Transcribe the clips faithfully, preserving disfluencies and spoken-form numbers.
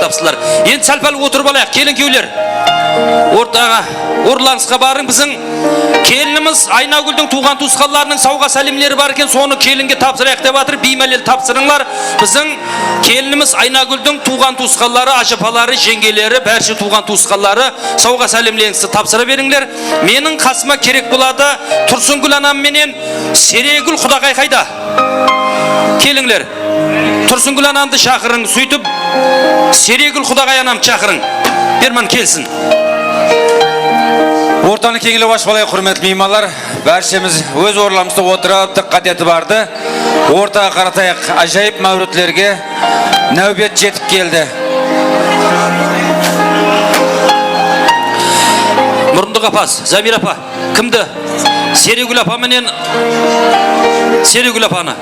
Tapsınlar. Endi sál-pál otırıp alayıq, kelin-kúyewler. Ortaǵa, orınlarıńızǵa barıń. Biziń kelinimiz Aynagúldiń tuwǵan-tuwısqanlarınıń sawǵa-sálemleri bar eken, sonı kelinge tapsırayıq dep atır. Biymálel tapsırıńlar. Biziń kelinimiz Aynagúldiń tuwǵan-tuwısqanları, ájapaları, jeńgeleri, bárshe tuwǵan-tuwısqanları sawǵa-sálemlerińizdi tapsıra berińler. Meniń qasıma kerek boladı Tursıngúl anam menen Seregúl qudaǵay qayda? Kelińler. Tursıngúl anamdı shaqırıń, sóytip Seregúl qudaǵay anamdı shaqırıń. Berman kelsin. Ortanı keńlep ashıp alayıq, húrmetli miymanlar. Bárshemiz óz orınlarımızda otırıp, dıqqat etip bardı. Ortaǵa qaratayıq, ájayıp máwritlerge náwbet jetip keldi. Murındıq apaz, Zamira apa. Kimdi? Seregúl apa menen Seregúl apanı.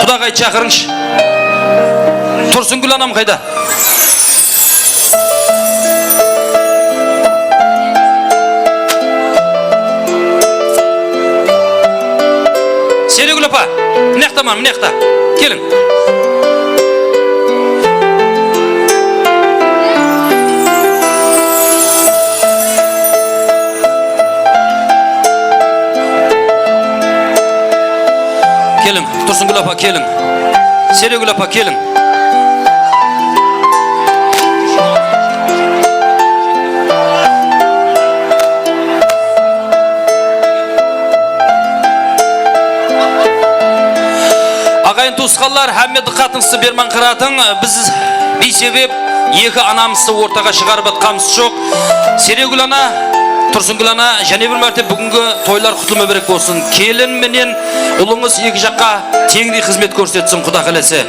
Qudaǵay shaqırıńshı. Tursıngúl anam qayda? Seregúl apa, mınaqtaman, mınaqta. Keliń. Keliń, Tursıngúl apa, keliń. Seregúl apa, keliń. Aǵayin tuwısqanlar, hámme dıqqatıńızdı berman qaratıń. Biz biysebep eki anamızdı ortaǵa shıǵarıp atqanımız joq. Seregúl ana, Tursıngúl ana, jáne bir márte búgingi toylar qutlı múbárek bolsın. Kelin menen ulıńız eki jaqqa teńdey xızmet kórsetsin, Quda qálese.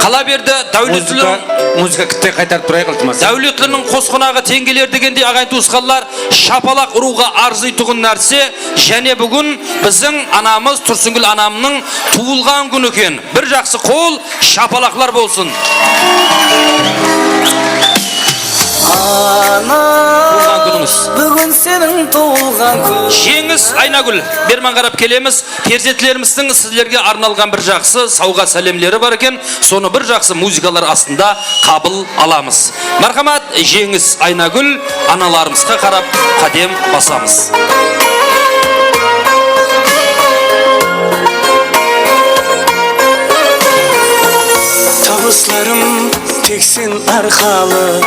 Qala berdi, dáwletlilerdiń, muzıka, muzıka kitte qaytarıp turayıq, iltimas. Dáwletlilerdiń qos qonaǵı teń keler degendey, aǵayin tuwısqanlar, shapalaq urıwǵa arzıytuǵın nárse, jáne búgin biziń anamız, Tursıngúl anamnıń tuwılǵan kúni eken. Bir jaqsı qol, shapalaqlar bolsın. Ana, tuwılǵan kúnińiz. Búgin seniń tuwılǵan kúniń. Jeńis Aynagúl, berman qarap kelemiz. Perzentlerimizdiń sizlerge arnalǵan bir jaqsı sawǵa-sálemleri bar eken, sonı bir jaqsı muzıkalar astında qabıl alamız. Márhamat, Jeńis Aynagúl, analarımızǵa qarap qádem basamız. Tabıslarım tek sen arqalı,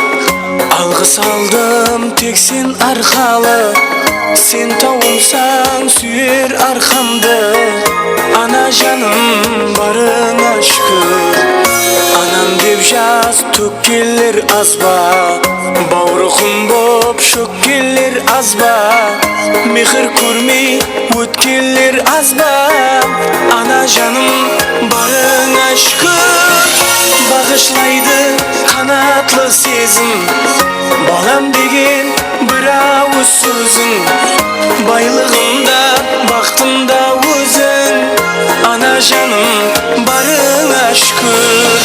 alǵıs aldım tek sen arqalı. Sen tawımsań súyer arqamdı, ana janım, barıńa shúkir. Anam dep jas tókkenler az ba? Bawrı qum bop shókkenler az ba? Mehir kórmey ótkenler az ba? Ana janım, barıńa shúkir. Baǵıshlaydı qanatlı sezim, balam degen bir awız sóziń. Baylıǵım da, baxtım da óziń, ana janım, barıńa shúkir.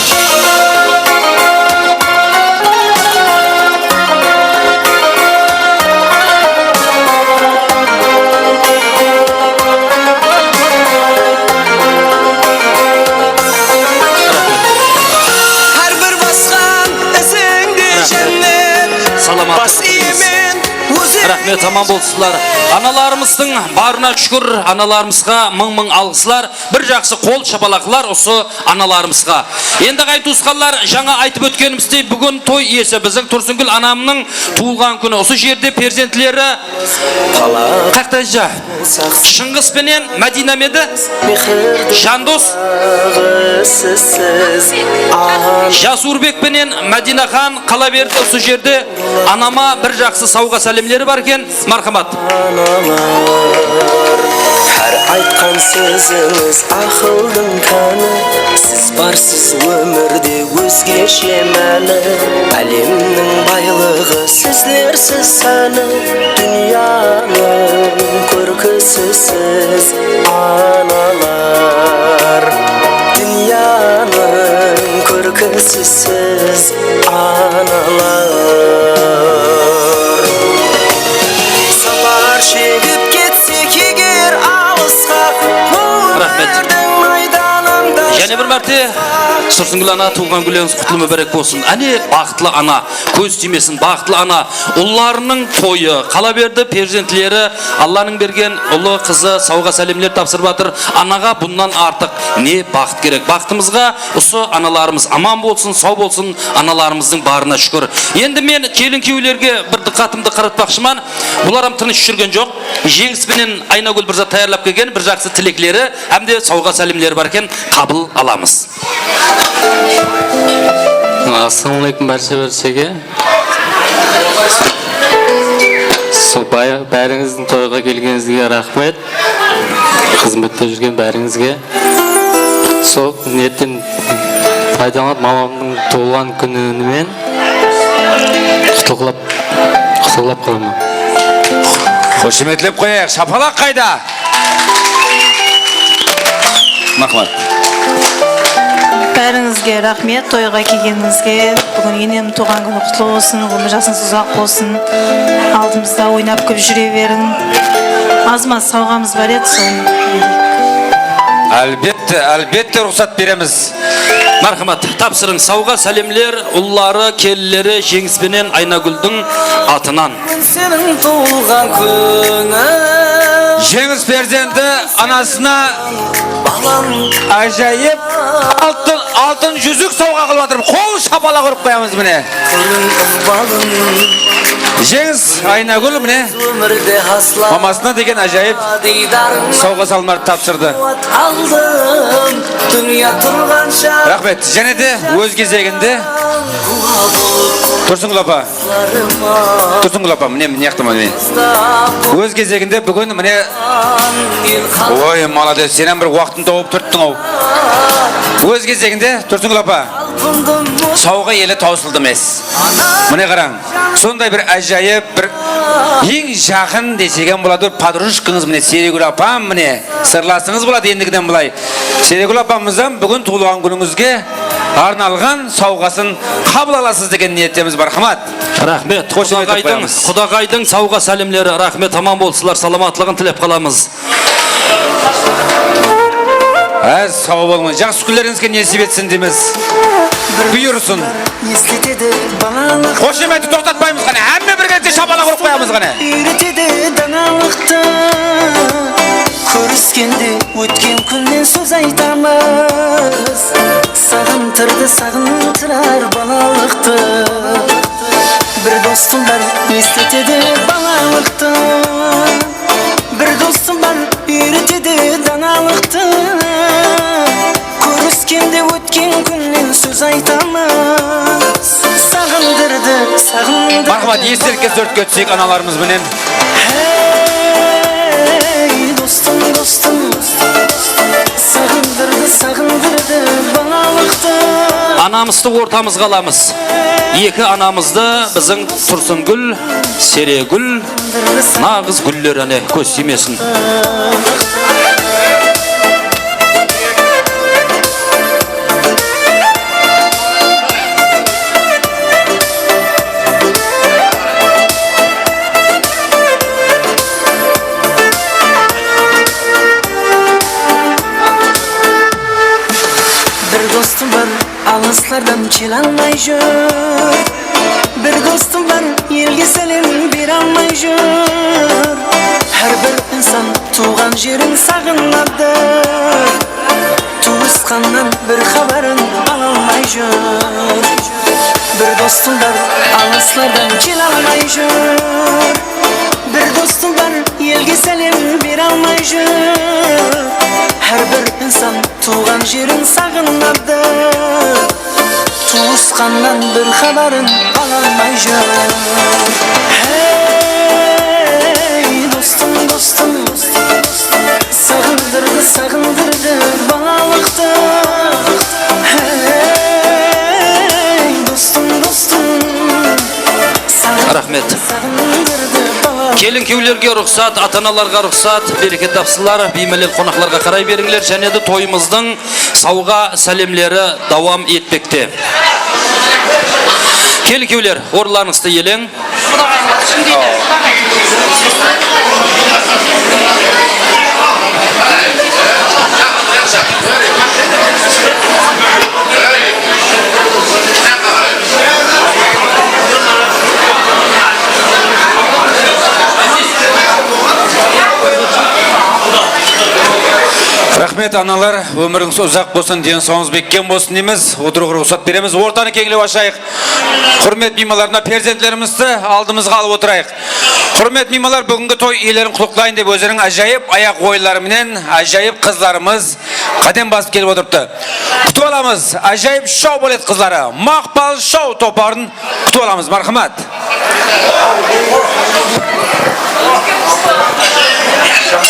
Hár bir basqan izińde jánnet, bas iyemen ózińe. Raxmet, aman bolsınlar. Analarımızdıń barına shúkir, analarımızǵa mıń-mıń alǵıslar. Bir jaqsı qol shapalaqlar usı analarımızǵa. Endi, aǵayin tuwısqanlar, jańa aytıp ótkenimizdey, búgin toy iyesi biziń Tursıngúl anamnıń tuwılǵan kúni. Usı jerde perzentleri Qaqtanja. Shıńǵıs penen Mádina me edi? Jandos. Jasurbek penen Mádinaxan qala berdi usı jerde. Anama bir jaqsı sawǵa-sálemleri bar eken. Márhamat. Analar, hár aytqan sózińiz aqıldıń káni. Siz barsız ómirde ózgeshe máni. Álemniń baylıǵı sizlersiz sáni. Dúnyanıń kórkisi siz, analar. Dúnyanıń kórkisi siz, analar. Sapar shegip ketsek eger alısqa, bul ómirdiń maydanında Jáne bir márte Tursıngúl ana, tuwǵan kúnlerińiz qutlı múbárek bolsın. Áne, baxıtlı ana, kóz tiymesin, baxıtlı ana. Ullarınıń toyı, qala berdi perzentleri, Allanıń bergen ulı qızı sawǵa sálemler tapsırıp atır. Anaǵa bunnan artıq ne baxıt kerek? Baxtımızǵa usı analarımız aman bolsın, saw bolsın, analarımızdıń barına shúkir. Endi men kelin-kúyewlerge bir dıqqatımdı qaratpaqshıman. Bular hám tınısh júrgen joq. Jeńis penen Aynagúl bir zat tayarlap kelgen, bir jaqsı tilekleri hám de sawǵa sálemleri bar eken, qabıl alamız. Assalawma áleykum bárshe-bársheńizge. Sol bárińizdiń toyǵa kelgenińizge raxmet. Xızmette júrgen bárińizge. Sol niyetten paydalanıp, mamamnıń tuwılǵan kúni menen qutlıqlap, qutlıqlap qalaman. Xoshametlep qoyayıq, shapalaq qayda? Marhamat. Bárińizge raxmet, toyǵa kelgenińizge. Búgin enem tuwǵan kúni qutlı bolsın, ómir jasıńız uzaq bolsın. Aldımızda oynap kúlip júre beriń. Az-maz sawǵamız bar edi, sonı bereyik. Álbette, álbette ruxsat beremiz. Marhamat, tapsırıń. Sawǵa sálemler ulları, kelinleri Jeńis penen Aynagúldiń atınan. Seniń tuwılǵan kúniń. Jeńis perzenti anasına ájayıp altın, altın júzik sawǵa qılıp atırıp, qol shapalaq urıp qoyamız mine. Jeńis, Aynagúl mine mamasına degen ájayıp sawǵa salımlardı tapsırdı. Raxmet. Jáne de óz gezeginde Tursıngúl apa. Tursıngúl apa, mine, mine, mine. Óz gezeginde búgin mine, oy, malades, sen hám bir waqtın tawıp turttıń-aw. Óz gezeginde Tursıngúl apa, sawǵa eli tawsıldı emes. Mine qarań, sonday bir ájayıp, bir eń jaqın desek hám boladı, bir podrujkanıńız mine, Seregúl apam mine. Sırlasıńız boladı endigiden bılay. Seregúl apamızdan búgin tuwılǵan kúnińizge arnalǵan sawǵasın qabıl alasız degen niyettemiz, marhamat. Raxmet. Xoshamet. Qudaǵaydıń, Qudaǵaydıń sawǵa sálemleri. Raxmet, aman bolsınlar, salamatlıǵın tilep qalamız. Há, saw bolıńız. Jaqsı kúnlerińizge nesip etsin deymiz. Buyırsın. Esletedi balalıq. Xoshametti toqtatpaymız qáne. Hámme birgelikte shapalaq urıp qoyamız qáne. Úyretedi danalıqtı. Kóriskende ótken kúnnen sóz aytamız. Saǵıntırdı, saǵıntırar balalıqtı. Bir dostım bar, esletedi balalıqtı. Bir dostım bar, úyretedi danalıqtı. Kóriskende ótken kúnnen sóz aytamız. Saǵındırdı, saǵındırdı. Marhamat, estelikke, súwretke túseyik analarımız benen. Hey, dostım, dostım. Saǵındırdı, saǵındırdı balalıqtı. Anamızdı ortamızǵa alamız. Eki anamızdı, biziń Tursıngúl, Seregúl, naǵız gúller, áne, kóz tiymesin. Bir dostım bar, alıslardan kele almay júr. Bir dostım bar, elge sálem bere almay júr. Hár bir insan tuwǵan jerin saǵınadı. Tuwısqannan bir xabarın ala almay júr. Bir dostım bar, alıslardan kele almay júr. Bir dostım bar, elge sálem bere almay júr. Hár bir insan tuwǵan jerin saǵınadı. Tuwısqannan bir xabarın ala almay júr. Hey, dostım, dostım, saǵındırdı, saǵındırdı balalıqtı. Hey, dostım, dostım, saǵındırdı, saǵındırdı balalıqtı. Raxmet. Kelin-kúyewlerge ruxsat, ata-analarǵa ruxsat, bereket tapsınlar, biymálel qonaqlarǵa qaray berińler, jáne de toyımızdıń sawǵa sálemleri dawam etpekte. Kelin-kúyewler, orınlarıńızdı iyeleń. Húrmet analar, ómirińiz uzaq bolsın, densawıńız bekkem bolsın deymiz. Otırıwǵa ruxsat beremiz. Ortanı keńlep ashayıq. Húrmet miymanlar, mına perzentlerimizdi aldımızǵa alıp otırayıq. Húrmet miymanlar, búgingi toy iyelerin qutlıqlayın dep ózleriniń ájayıp ayaq oyınları menen ájayıp qızlarımız qádem basıp kelip otırıptı. Kútip alamız, ájayıp shou-balet qızları, Maqpal shou toparın kútip alamız, marhamat.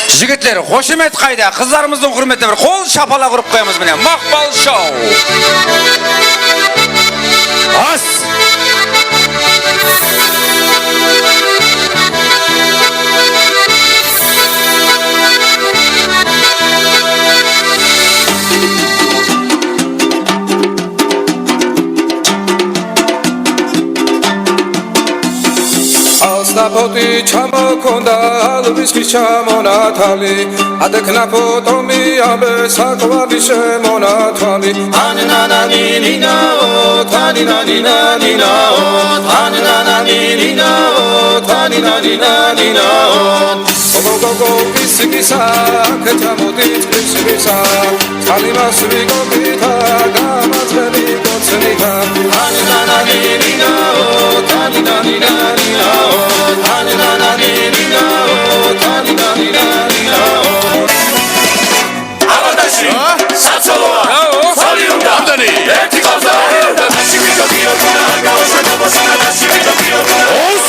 Jigitler, xoshamet qayda? Qızlarımızdıń húrmetine bir qol shapalaq urıp qoyamız, mine, Maqpal shou. As! Alsna poti chamo konda, alvis ki chamo natali. Adek na potomi abe sakwa vishe mo natali. Ani na na ni ni na o, tani na ni na ni na o, tani na na ni ni na o, tani na ni na ni na o. Go go go go, pisi pisa, ke chamo ti pisi pisa. Tani ma svi go pita, ga ma svi go svi ta. Tani na na ni ni na o, tani na ni na ni na o, tani na na ni ni na o, tani na ni na ni na o. Abatashi, Satsolo, Soliunda, Abdani, Eti Kaza, Tashi Bijo Bijo Kuna, Gaosha Taboshina, Tashi Bijo Bijo Kuna, Os.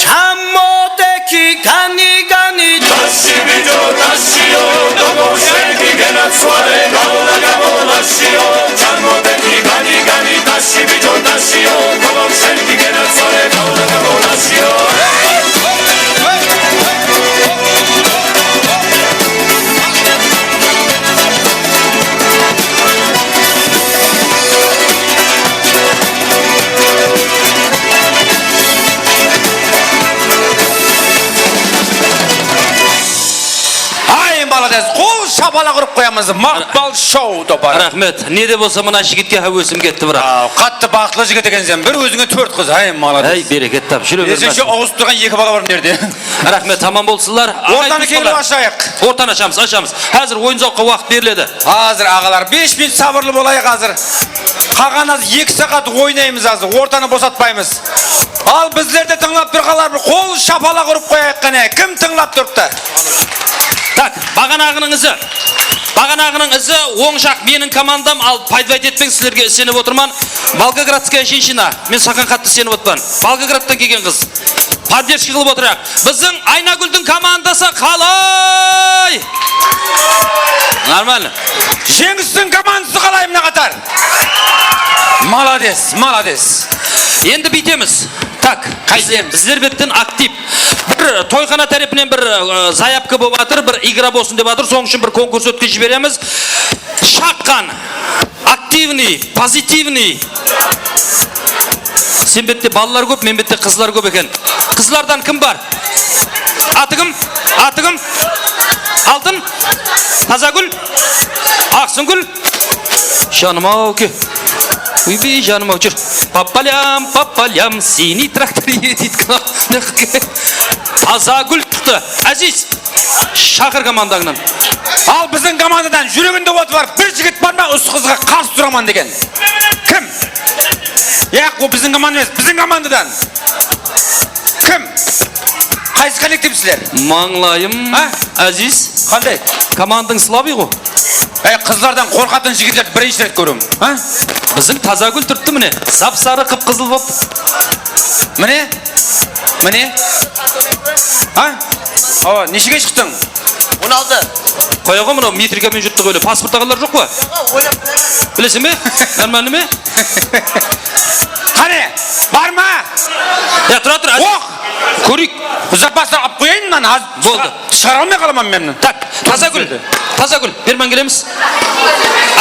Chammo teki gani gani. Tashi bijo tashi o, dogo shenki gena suare, gaula gabo lashi o. Chammo teki gani gani, tashi bijo tashi o, dogo shenki gena suare, gaula gabo lashi o. Ay, malades, qol shapalaq urıp qoyamız. Maqpal shou toparı. Raxmet. Ne de bolsa mına jigitke háwesim ketti, biraq. Aa, qattı baxıtlı jigit ekensen. Bir ózińe tórt qız. Ay, malades. Ay, bereket tap. Júre bermesin. Eseshe awısıp turǵan eki bala bar mına jerde. Raxmet, aman bolsınlar. Ortanı keńlep ashayıq. Ortanı ashamız, ashamız. Házir oyın-zawıqqa waqıt beriledi. Házir, aǵalar, bes minut sabırlı bolayıq házir. Qalǵan házir eki saat oynaymız házir, ortanı bosatpaymız. Al, bizlerdi tıńlap turǵanlar bir qol shapalaq urıp qoyayıq qáne. Kim tıńlap turıptı? Tak, baǵanaǵınıń izi. Baǵanaǵınıń izi, oń jaq meniń komandam, al, podvayt etpeń, sizlerge isenip otırman. Volgogradskaya jenshina, men saǵan qattı isenip otırman. Volgogradtan kelgen qız. Podderjka qılıp otırayıq. Biziń Aynagúldiń komandası qalay? Normalno. Jeńistiń komandası qalay mına qatar? Malades, malades. Endi búytemiz. Tak, bizler, bizler betten aktiv. Bir toyxana tárepinen bir, e, zayavka bolıp atır, bir igra bolsın dep atır. Sonıń ushın bir konkurs ótkizip jiberemiz. Shaqqan. Aktivnıy, pozitivnıy. Sen bette balalar kóp, men bette qızlar kóp eken. Qızlardan kim bar? Atı kim? Atı kim? Altın? Tazagúl? Aqsıngúl? Janım-aw ke. Uybey, janım-aw, júr. Papalyam, papalyam, siniy traktor edit. Tazagúl shıqtı. Áziz. Shaqır komandańnan. Al, biziń komandadan júreginde otıp alıp bir jigit bar ma, usı qızǵa qarsı turaman degen? Kim? Yaq, ol biziń komanda emes, biziń komandadan. Kim? Qaysı kollektiv sizler? Mańlayım, Áziz. Qanday? Komandań slabıy ǵo. Ey, qızlardan qorqatın jigitlerdi birinshi ret kóriwim. Biziń Tazagúl turıptı mine, sap-sarı, qıp-qızıl bolıp. Mine, mine. Ha? Awa, neshege shıqtıń? On altı. Qoya ǵo, mınaw metrika menen júrip tur ǵo ele. Pasport alǵanlar joq pa? Bileseń be? Normalnıy me? Qáne, bar ma? Ya, tura tur. Oq! Kóreyik. Zapastan alıp qoyayın mınanı. Boldı. Shıǵara almay qalaman men. Tak, Tazagúl. Tazagúl, berman kelemiz.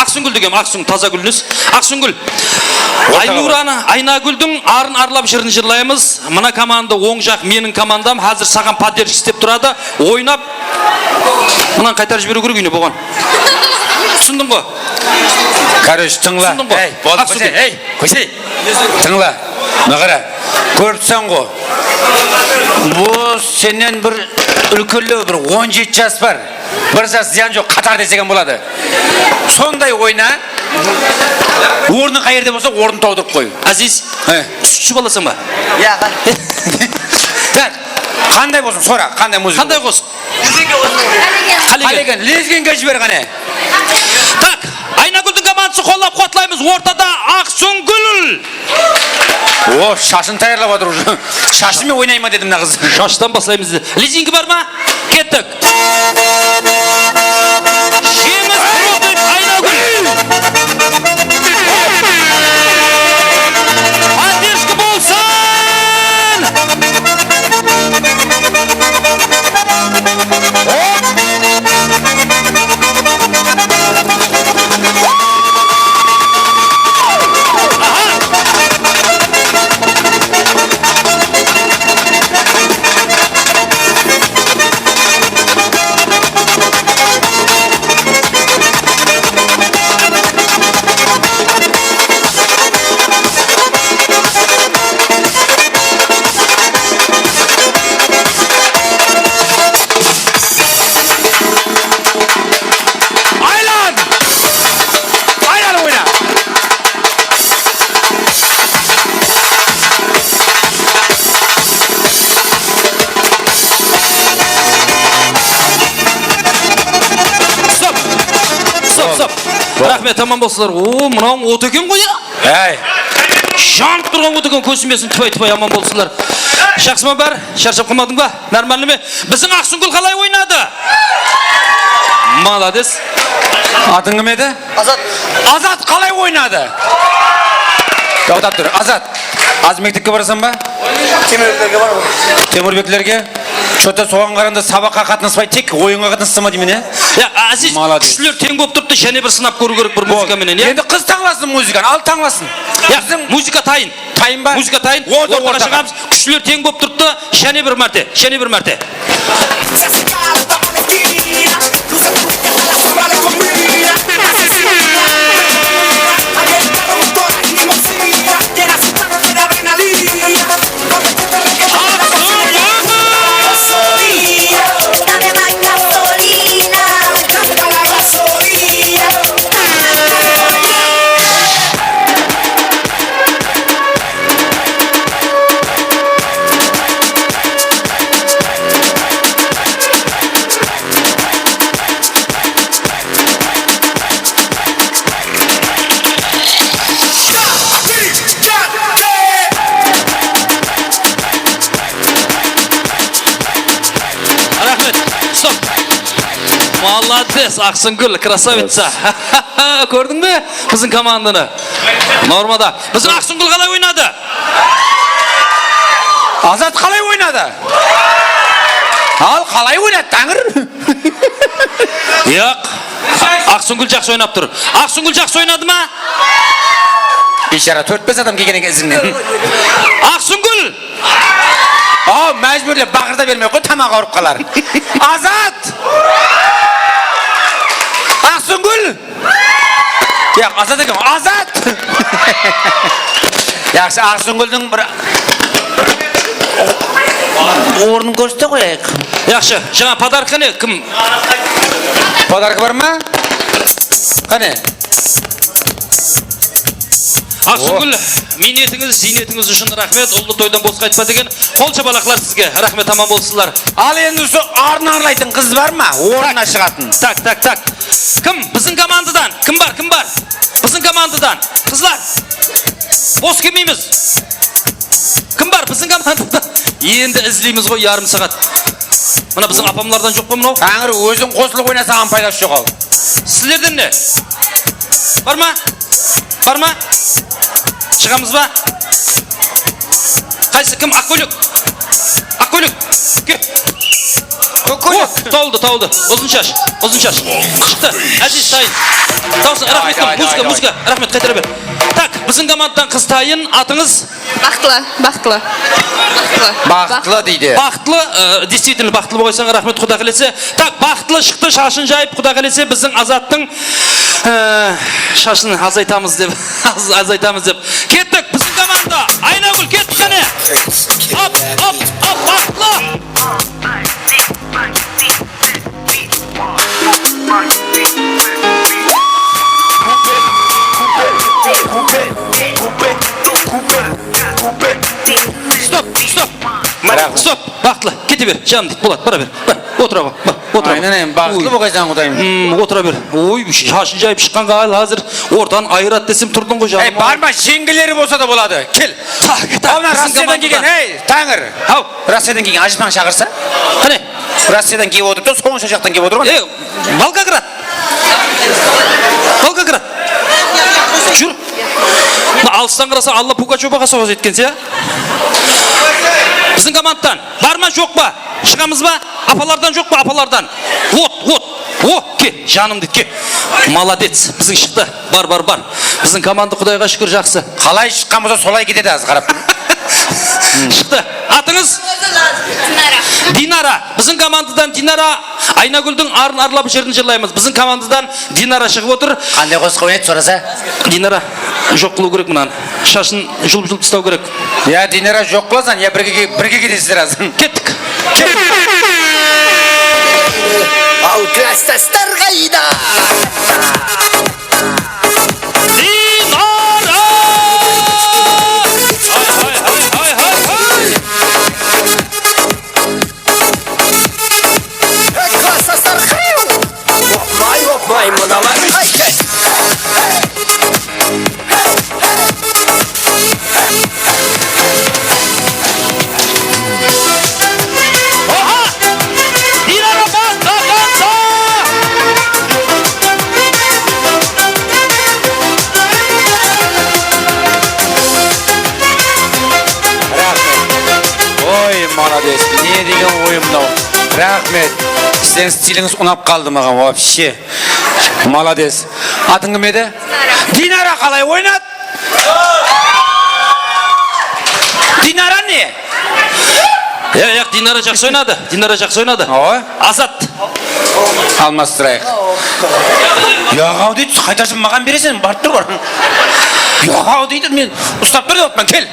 Aqsúngil degem, Aqsúng, Tazagúl emes. Aqsúngil. Aynurana, Aynagúldiń arın arlap jırın jırlaymız. Mına komanda oń jaq, meniń komandam. Házir saǵan podderjka islep turadı. Oynap, mınanı qaytarıp jiberiw kerek úyine, bolǵan. Túsindiń ǵo? Короче, tıńla. Túsindiń ǵo? Ey, boldı, Aqsúngil. Kósey, ey, Kósey. Tıńla, mına qara, kórip tursań ǵo. Bul sennen bir úlkenlew, bir on jeti jas bar. Bir jas zıyan joq, qatar desegen boladı. Sonday oyna. Ornıń qayerde bolsa, ornın tawdırıp qoy. Aziz, túsip alasań ba? Iya, aǵa. Ya, qanday bolsın, sora, qanday muzıka? Qanday qosıq? Qálegen. Qálegen, lezginge jiber qáne. Tak, Aynagúldiń komandasın qollap-quwatlaymız. Ortada Aqsúngil. O, shashın tayarlap atır уже. Shashı menen oynay ma dedim mına qız. Shashtan baslaymız. Lezginki bar ma? Kettik. Jeńis Qurotov, Aynagúl. Podderjka bolsın! Aylan! Aylan oyna! Stop! Stop, stop! Raxmet, aman bolsınlar. O, mınawıń ot eken ǵoy ya. Áy. Janıp turǵan ot eken, kósinbesin, tıpay-tıpay, aman bolsınlar. Jaqsı ma bári? Sharshap qalmadıń ba? Normalnıy me? Biziń Aqsúngil qalay oynadı? Malades. Atıń kim edi? Azat. Azat qalay oynadı? Toqtap tur. Azat, az mektepke barasań ba? Temurbeklerge baraman. Temurbeklerge? Что-то soǵan qaraǵanda sabaqqa qatnaspay, tek oyınǵa qatnasasań ba deymen, ya? Ya, Aziz, kúshler teń bolıp turıptı, jáne bir sınap kóriw kerek bir muzıka menen, ya? Endi qız tańlasın muzıkanı, al tańlasın. Ya, muzıka tayın. Tayın ba? Muzıka tayın. Ortaǵa shıǵamız. Kúshler teń bolıp turıptı, jáne bir márte, jáne bir márte. Raxmet. Stop. Молодец, Aqsúngil, красавица. Kórdiń be biziń komandanı? Normada. Biziń Aqsúngil qalay oynadı? Azat qalay oynadı? Al, qalay oynadı, Táńir? Yoq. Aqsúngil jaqsı oynap tur. Aqsúngil jaqsı oynadı ma? Biyshara, tórt-bes adam kelgen eken izińnen. Aqsúngil! Aw, májbúrlep baqırta bermey qoy, tamaǵı awırıp qalar. Azat! Aqsúngil! Yoq, Azat eken, Azat! Yaqshı, Aqsúngildiń bir ornın kórsete qoyayıq. Yaqshı, jańa podarka ne? Kim? Podarka bar ma? Qáne? Aqsúngil, miynetińiz, ziynetińiz ushın raxmet, ullı toydan bos qaytpa degen qol shabalaqlar sizge. Raxmet, aman bolsınlar. Al endi usı arnarlaytın qız bar ma? Ornına shıǵatın. Tak, tak, tak. Kim? Biziń komandadan. Kim bar? Kim bar? Biziń komandadan. Qızlar. Bos kelmeymiz. Kim bar? Biziń komandadan. Endi izleymiz ǵoy yarım saat. Mına biziń apamlardan joq pa mınaw? Táńir, óziń qosılıp oynasań, paydası joq-aw. Sizlerden ne? Bar ma? Bar ma? Shıǵamız ba? Qaysı, kim? Aq kóylek. Aq kóylek. Ke. Kók kóylek. O, tawıldı, tawıldı. Uzın shash, uzın shash. Shıqtı. Áziz, dayın. Tawsın, raxmet, muzıka, muzıka. Raxmet, qaytara ber. Tak, biziń komandadan qız tayın, atıńız? Baxıtlı, Baxıtlı. Baxıtlı. Baxıtlı deydi. Baxıtlı, e, действительно, Baxıtlı bolǵaysań, raxmet, Quda qálese. Tak, Baxıtlı shıqtı, shashın jayıp, Quda qálese, biziń Azattıń, e, shashın azaytamız dep, az-, azaytamız dep. Kettik, biziń komanda, Aynagúl, kettik, qáne. Hop, hop, hop, Baxıtlı. Stop, stop. Stop, Baxıtlı, kete ber, janım deydi, boladı, bara ber. Bar, otıra ber, bar, otıra ber. Aynalayın, baxıtlı bolǵaysań, Qudayım. Hmm, otıra ber. Oy, shashın jayıp shıqqanǵa al, házir ortanı ayıradı desem turdıń ǵoy, janım. Ey, barma, jeńilleri bolsa da boladı. Kel. Tak, tak. Mına Rossiyadan kelgen, ey, Táńir. Haw. Rossiyadan kelgen ájapam shaqırsa? Qáne? Rossiyadan kelip otırıptı, sonsha jaqtan kelip otırǵan. E, Volgograd. Volgograd. Júr. Mına alıstan qarasa, Alla Pugachovaǵa sawaz etken siya. Biziń komandadan bar ma, joq pa? Shıǵamız ba? Apalardan joq pa, apalardan? Ot, ot. O, ke, janım deydi, ke. Molodec, biziń shıqtı. Bar, bar, bar. Biziń komanda, Qudayǵa shúkir, jaqsı. Qalay shıqqan bolsa, solay ketedi házir, qarap tur. Shıqtı. Atıńız? Dinara. Dinara. Biziń komandadan Dinara, Aynagúldiń arın arlap jerin jırlaymız. Biziń komandadan Dinara shıǵıp otır. Qanday qosıq oynaydı, sorasa? Dinara, joq qılıw kerek mınanı. Shashın julıp-julıp taslaw kerek. Ya Dinara joq qılasań, ya birge, birge ketesizler házir. Kettik. Al, klasstaslar qayda? Dinara! Hay, hay, hay, hay, hay, hay! Hey, klasstaslar, qırıw! Opmay, opmay, mınalar. Hey, hey! Oha! Dinara bas, bas, bas, bas! Raxmet. Oy, molodec. Ne degen oyın mınaw. Raxmet. Siziń stilińiz unap qaldı maǵan, вообще. Molodec. Atıń kim edi? Dinara. Dinara qalay oynadı? Dinara ne? Ya, yaq, Dinara jaqsı oynadı. Dinara jaqsı oynadı. Awa. Azat. Almastırayıq. Yaǵaw deydi, qaytarıp maǵan bereseń, barıp tur bar. Yaǵaw deydi, men uslap tur dep atırman, kel.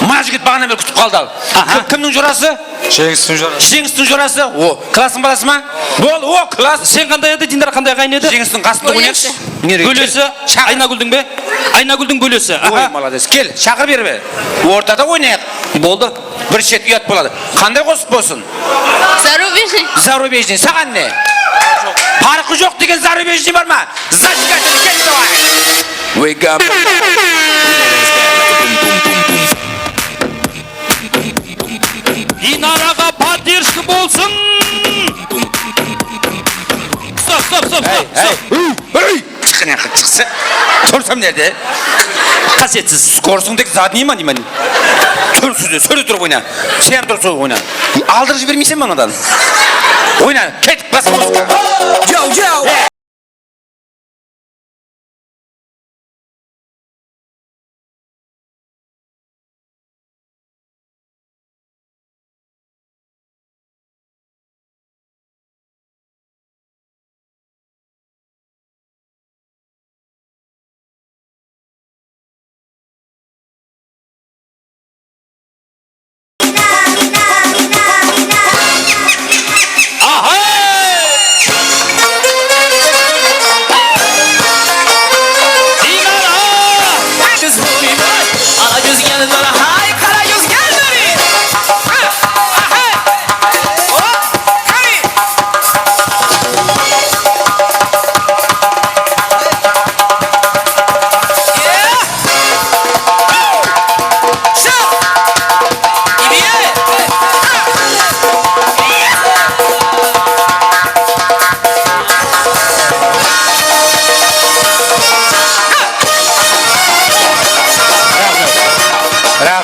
Mına jigit baǵanan beri kútip qaldı al. Aha. Kim, kimniń jorası? Jeńistiń jorası. Jeńistiń jorası. O, klasstıń balası ma? Bol, o, klass. Sen qanday edi, Dinara qanday aǵayin edi? Jeńistiń qasında oynadı. Bólesi. Bólesi. Shaqır. Aynagúldiń be? Aynagúldiń bólesi. Oy, aha. Molodec. Kel, shaqır berip. Ortada oynayıq. Boldı. Bir shet uyat boladı. Qanday qosıq bolsın? Zarubejniy. Zarubejniy. Saǵan ne? Parqı joq degen zarubejniy bar ma? Zajigatelь, kel, davay. Wake up. Dinaraǵa поддержка bolsın! Stop, stop, stop, stop, stop! Hey, hey! Qana, shıqsa. Tursam nerde? Qasetsiz. Skorsıń tek zadnıy ma, deymen. Tur sizde, sóyle turıp oyna. Sen tur, sol oyna. Aldırıp jibermeyseń be mınadan? Oyna, ket, basqa muzıka. Yo, yo! Ahay!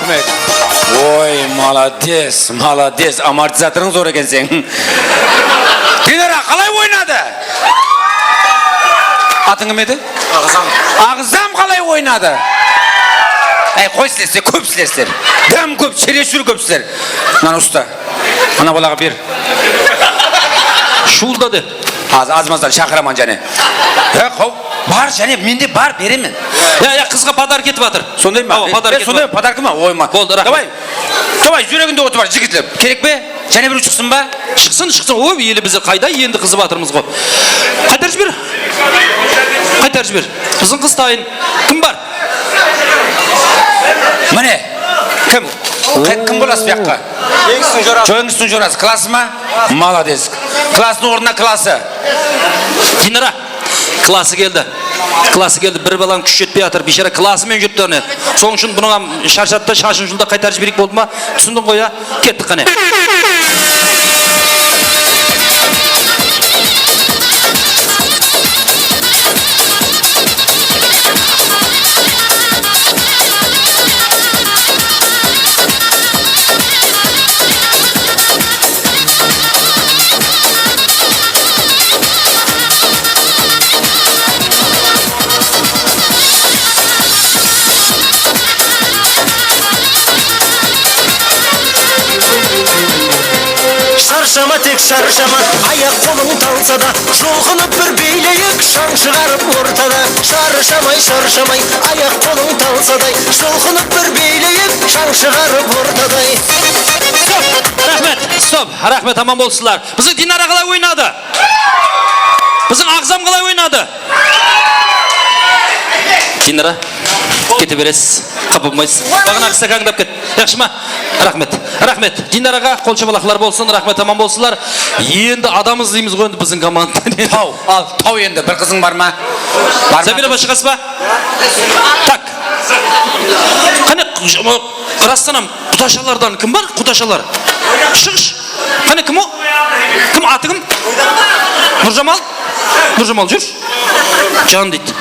Oy, malades, malades. Amortizatorıń zor eken seniń. Dinara, qalay oynadı? Atıń kim edi? Aǵzam. Aǵzam qalay oynadı? Áy, qoy sizler, sizler kópsizler sizler. Dám kóp, чересчур kópsizler. Mınanı usta. Ana balaǵa ber. Shuwılda de. Az, azmazdan shaqıraman jáne. He, qaw-, bar jáne, mende bar, beremen. Ya, ya, qızǵa podarka etip atır. Sonday ma? Awa, podarka etip atır. Sonday podarka ma? Oy ma. Boldı, raxmet. Davay. Davay, júreginde otı bar jigitler. Kerek pe? Jáne birew shıqsın ba? Shıqsın, shıqsın. Oy, ele bizler qayda endi qızıp atırmız ǵo. Qaytarıp jiber. Qaytarıp jiber. Qızıń qız tayın. Kim bar? Mine. Kim? Qay-, kim bolasız bu jaqqa? Jeńistiń jorası. Jeńistiń jorası. Klası ma? Malades. Klastıń ornına klası. Dinara. Klası keldi. Klası keldi. Bir balań kúshi jetpey atır. Biyshara klası menen júripti áne. Sonıń ushın bunıń hám sharshadı da, shashın jul da, qaytarıp jibereyik, boldı ma? Túsindiń ǵoy, ya? Kettik qáne. Sharshama, tek sharshama, ayaq-qolıń talsa da, julqınıp bir biyleyik, shań shıǵarıp ortada. Sharshamay, sharshamay, ayaq-qolıń talsaday, julqınıp bir biyleyik, shań shıǵarıp ortaday. Stop! Raxmet! Stop! Raxmet, aman bolsınlar. Biziń Dinara qalay oynadı? Biziń Aǵzam qalay oynadı? Dinara, kete beresiz. Qapa bolmaysız. Baǵanaǵı stakanda alıp ket. Yaqshı ma? Raxmet. Raxmet. Dinaraǵa qol shabalaqlar bolsın. Raxmet, aman bolsınlar. Endi adam izleymiz ǵoy endi biziń komandadan. Taw, al, taw endi. Bir qızıń bar ma? Bar ma? Zabira, bashqası ba? Tak. Qáne, rastan hám qudashalardan kim bar? Qudashalar. Shıǵısh. Qáne, kim o? Kim, atı kim? Nurjamal? Nurjamal, júr. Jan deydi.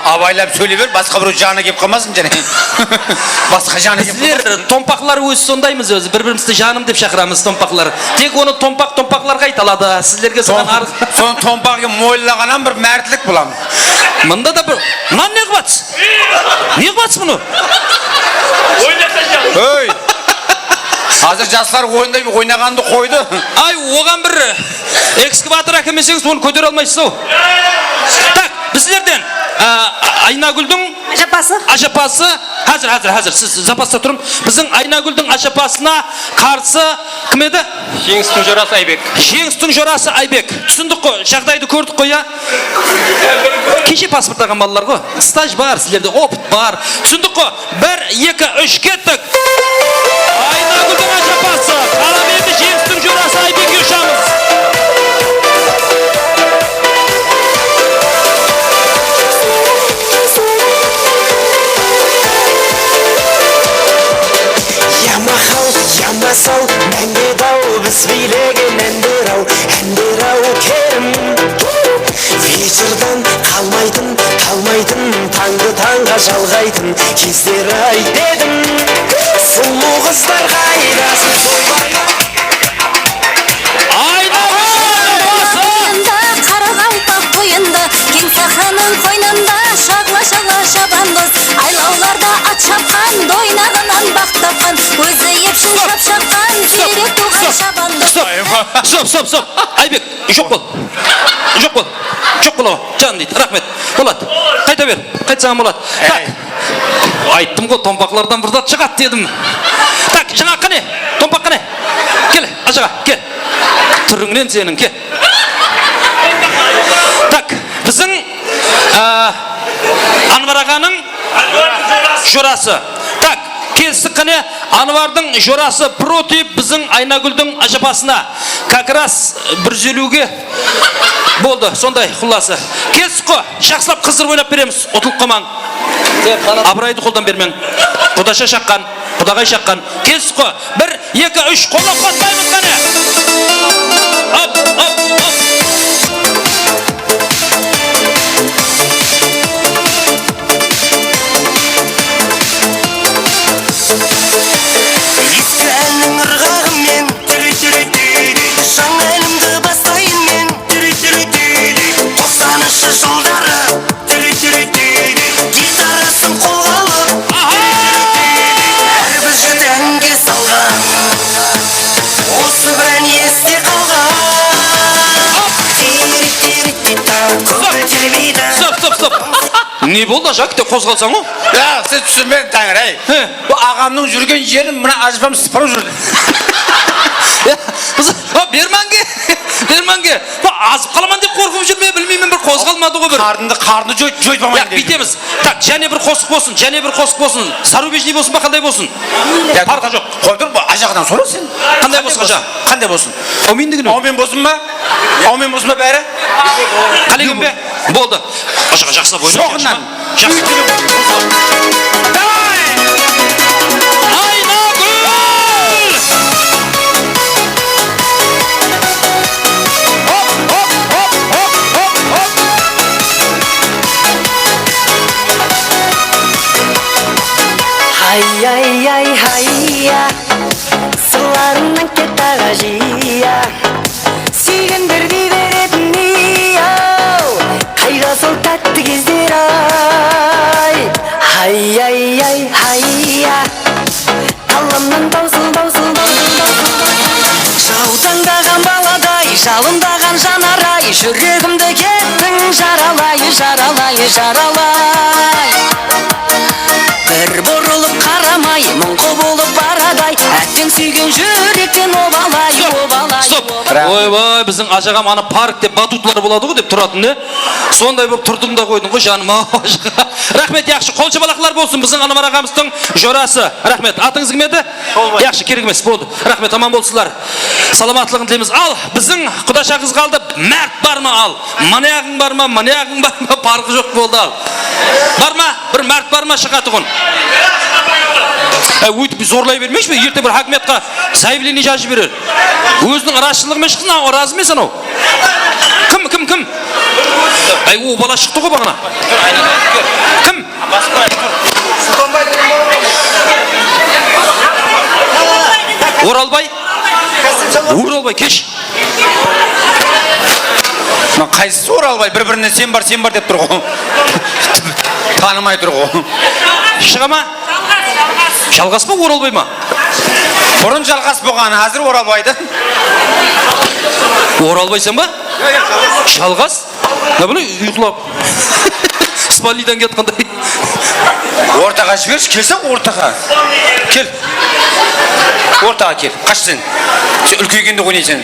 Abaylap sóyley ber, basqa birew janı kelip qalmasın jáne. Basqa janı kelip qalmasın. Bizler tompaqlar ózi sondaymız ózi, bir-birimizdi janım dep shaqıramız, tompaqlar. Tek onı tompaq-tompaqlarǵa ayta aladı. Sizlerge soǵan arız. Sonı tompaq degen moyınlaǵan hám bir mártlik bulam. Mında da bir, mınan ne qıp atırsız? Ne qıp atırsız bunı? Oynatsa. Hey! Házir jaslar oyınday oynaǵandı qoydı. Ay, oǵan bir ekskavator ákelmeseńiz, onı kótere almaysız-aw. Tak, bizlerden, a, Aynagúldiń ajapası. Ajapası. Házir, házir, házir. Siz zapasta turıń. Biziń Aynagúldiń ajapasına qarsı kim edi? Jeńistiń jorası Aybek. Jeńistiń jorası Aybek. Túsindik ǵo, jaǵdaydı kórdik ǵo, ya? Keshe pasport alǵan balalar ǵo. Staj bar, sizlerde opıt bar. Túsindik ǵo. Bir, eki, úsh, kettik. Aynagúldiń ajapası. Qalaberdi, Jeńistiń jorası Aybekke ushamız. Ya maqal, ya masal, máńge daw, biz biylegen ánler-aw, ánler-aw, kerim. Вечердан qalmaytın, talmaytın, tańdı tańǵa jalǵaytın, gezler-ay dedim. Sulıw qızlar qaydasız toylarǵa? Aynagúl! Qaraqalpaq boyında, keń saxranıń qoynında, shaǵla-shaǵla shabandoz, aylawlarda at shapqan, doynaǵınan baxt tapqan, ózi epshin shap shaqqan, ziyrak tuwǵan shabandoz. Stop, stop, stop. Aybek, joq bol. Joq bol. Joq bol, awa. Jan deydi. Raxmet. Boladı. Qayta ber. Qaytsań boladı. Tak. Ayttım ǵo, tompaqlardan bir zat shıǵadı dedim. Tak, jańa qáne? Tompaq qáne? Kel, ajaǵa, kel. Túrińnen seniń, kel. Tak, biziń, a, Anvar aǵanıń jorası. Tak, kestik qáne, Anvardıń jorası proti biziń Aynagúldiń ájapasına. Как раз bir júz eliwge boldı, sonday qullası. Kestik ǵo, jaqsılap qızdırıp oynap beremiz, utılıp qalmań. Abıraydı qoldan bermeń. Qudasha shaqqan, qudaǵay shaqqan. Kestik ǵo, bir, eki, úsh, qollap qutlaymız qáne. Hop, hop, hop. Ne boldı, Ajak? Te qozǵalsań ǵo. Ya, sen túsinbediń, Táńir, áy. He. Bul aǵamnıń júrgen jerin mına ájapam sıpırıp júr. Ya, buz-, ha, bermange, bermange. Bul azıp qalaman dep qorqıp júr me, bilmeymen, bir qozǵalmadı ǵo bir. Qarnındı, qarnındı joy-, joypamayın dep. Ya, búytemiz. Tak, jáne bir qosıq bolsın, jáne bir qosıq bolsın. Sarıbejniy bolsın ba, qanday bolsın? Ya, parqı joq. Qoy tur, bul Ajaktan sora sen. Qanday bolsın, Aja? Qanday bolsın? Áwmindigi ne? Áwmin bolsın ba? Áwmin bolsın ba bári? Qálegen be? Boldı. Ajaǵa jaqsılap oyna. Shoqınnan. Jaqsı. Davay! Aynagúl! Hop, hop, hop, hop, hop, hop! Hay, ay, ay, hay, ya. Sırlarıńnan ket, aǵa jiya. Súygenler dey beretin, ey-aw, qayda sol tátti gezler-ay? Hay-ay-ay, hay-ya. Allamnan tawsıl, tawsıl, tawsıl, tawsıl. Jaw tańdaǵan baladay, jalındaǵan janar-ay, júregimdi kettiń jaralay, jaralay, jaralay. Bir burılıp qaramay, muńqı bolıp baraday, átteń súygen júrekten obalay, obalay, obalay. Stop. Oybay, biziń Ajaǵam ana parkte batutlar boladı ǵo dep turatın, ne? Sonday bolıp turdıń da qoydıń ǵo, janım-aw, Ajaǵa. Raxmet, yaqshı, qol shabalaqlar bolsın biziń Anwar aǵamızdıń jorası. Raxmet, atıńız kim edi? Yaqshı, kerek emes, boldı. Raxmet, aman bolsınlar. Salamatlıǵın tileymiz. Al, biziń qudasha qız qaldı. Márt bar ma, al? Mınayaǵıń bar ma, mınayaǵıń bar ma, parqı joq boldı, al. Bar ma? Bir márt bar ma shıǵatuǵın? Áy, óytip zorlay bermeyshi, erte bir hákimiyatqa zaявlenie jazıp jiberer. Óziniń ırazshılıǵı menen shıqsın, aǵa, razı men sanaw. Kim, kim, kim? Áy, o bala shıqtı ǵo baǵana. Kim? Oralbay? Oralbay, kesh. Mına qaysısı Oralbay? Bir-birine sen bar, sen bar dep tur ǵo. Tanımay tur ǵo. Shıǵa ma? Jalǵas pa, Oralbay ma? Burın jalǵas bolǵanı, házir Oralbaydı. Oralbaysań ba? Jalǵas? Ne bileyim, uyqılap. Spalniydan ketip qanday? Ortaǵa jibershi, kelseń ortaǵa. Kel. Ortaǵa kel. Qash sen. Sen úlkeygende oynaysań.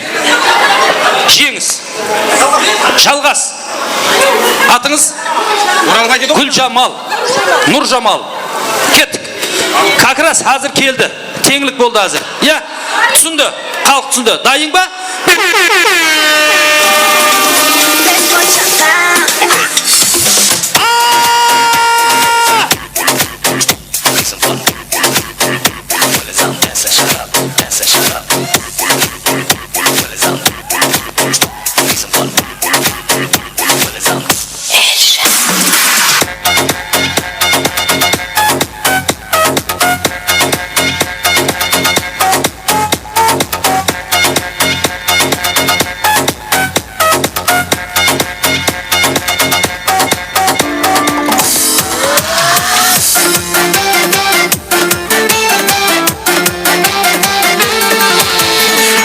Jeńis. Jalǵas. Atıńız? Oralbay dedi ǵoy. Gúljamal. Nurjamal. Kettik. Как раз házir keldi. Teńlik boldı házir. Iya, túsindi. Xalıq túsindi. Dayıń ba?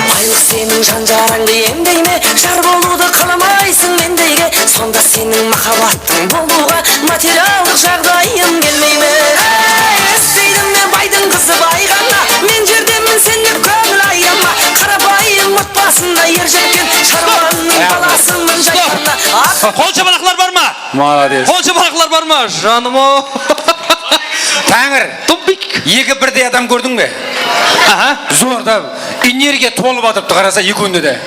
Baylıq seniń jan-jarańdı emdey me? Jar bolıwdı qalamaysıń mendeyge. Sonda seniń mahabbattıń bolıwǵa materiallıq jaǵdayıń kelmey me? Ey, isteydim men baydıń qızı bay ǵana. Men jerdemen sen dep kóńil ayırma. Qarapayım otbasında er jetken sharwannıń balasıman jay ǵana. Qol shabalaqlar bar ma? Молодец. Qol shabalaqlar bar ma? Janım-aw. Táńir. Tumbik. Eki birdey adam kórdiń be? Aha. Zor da, energiya tolıp atırıptı, qarasa, ekewinde de.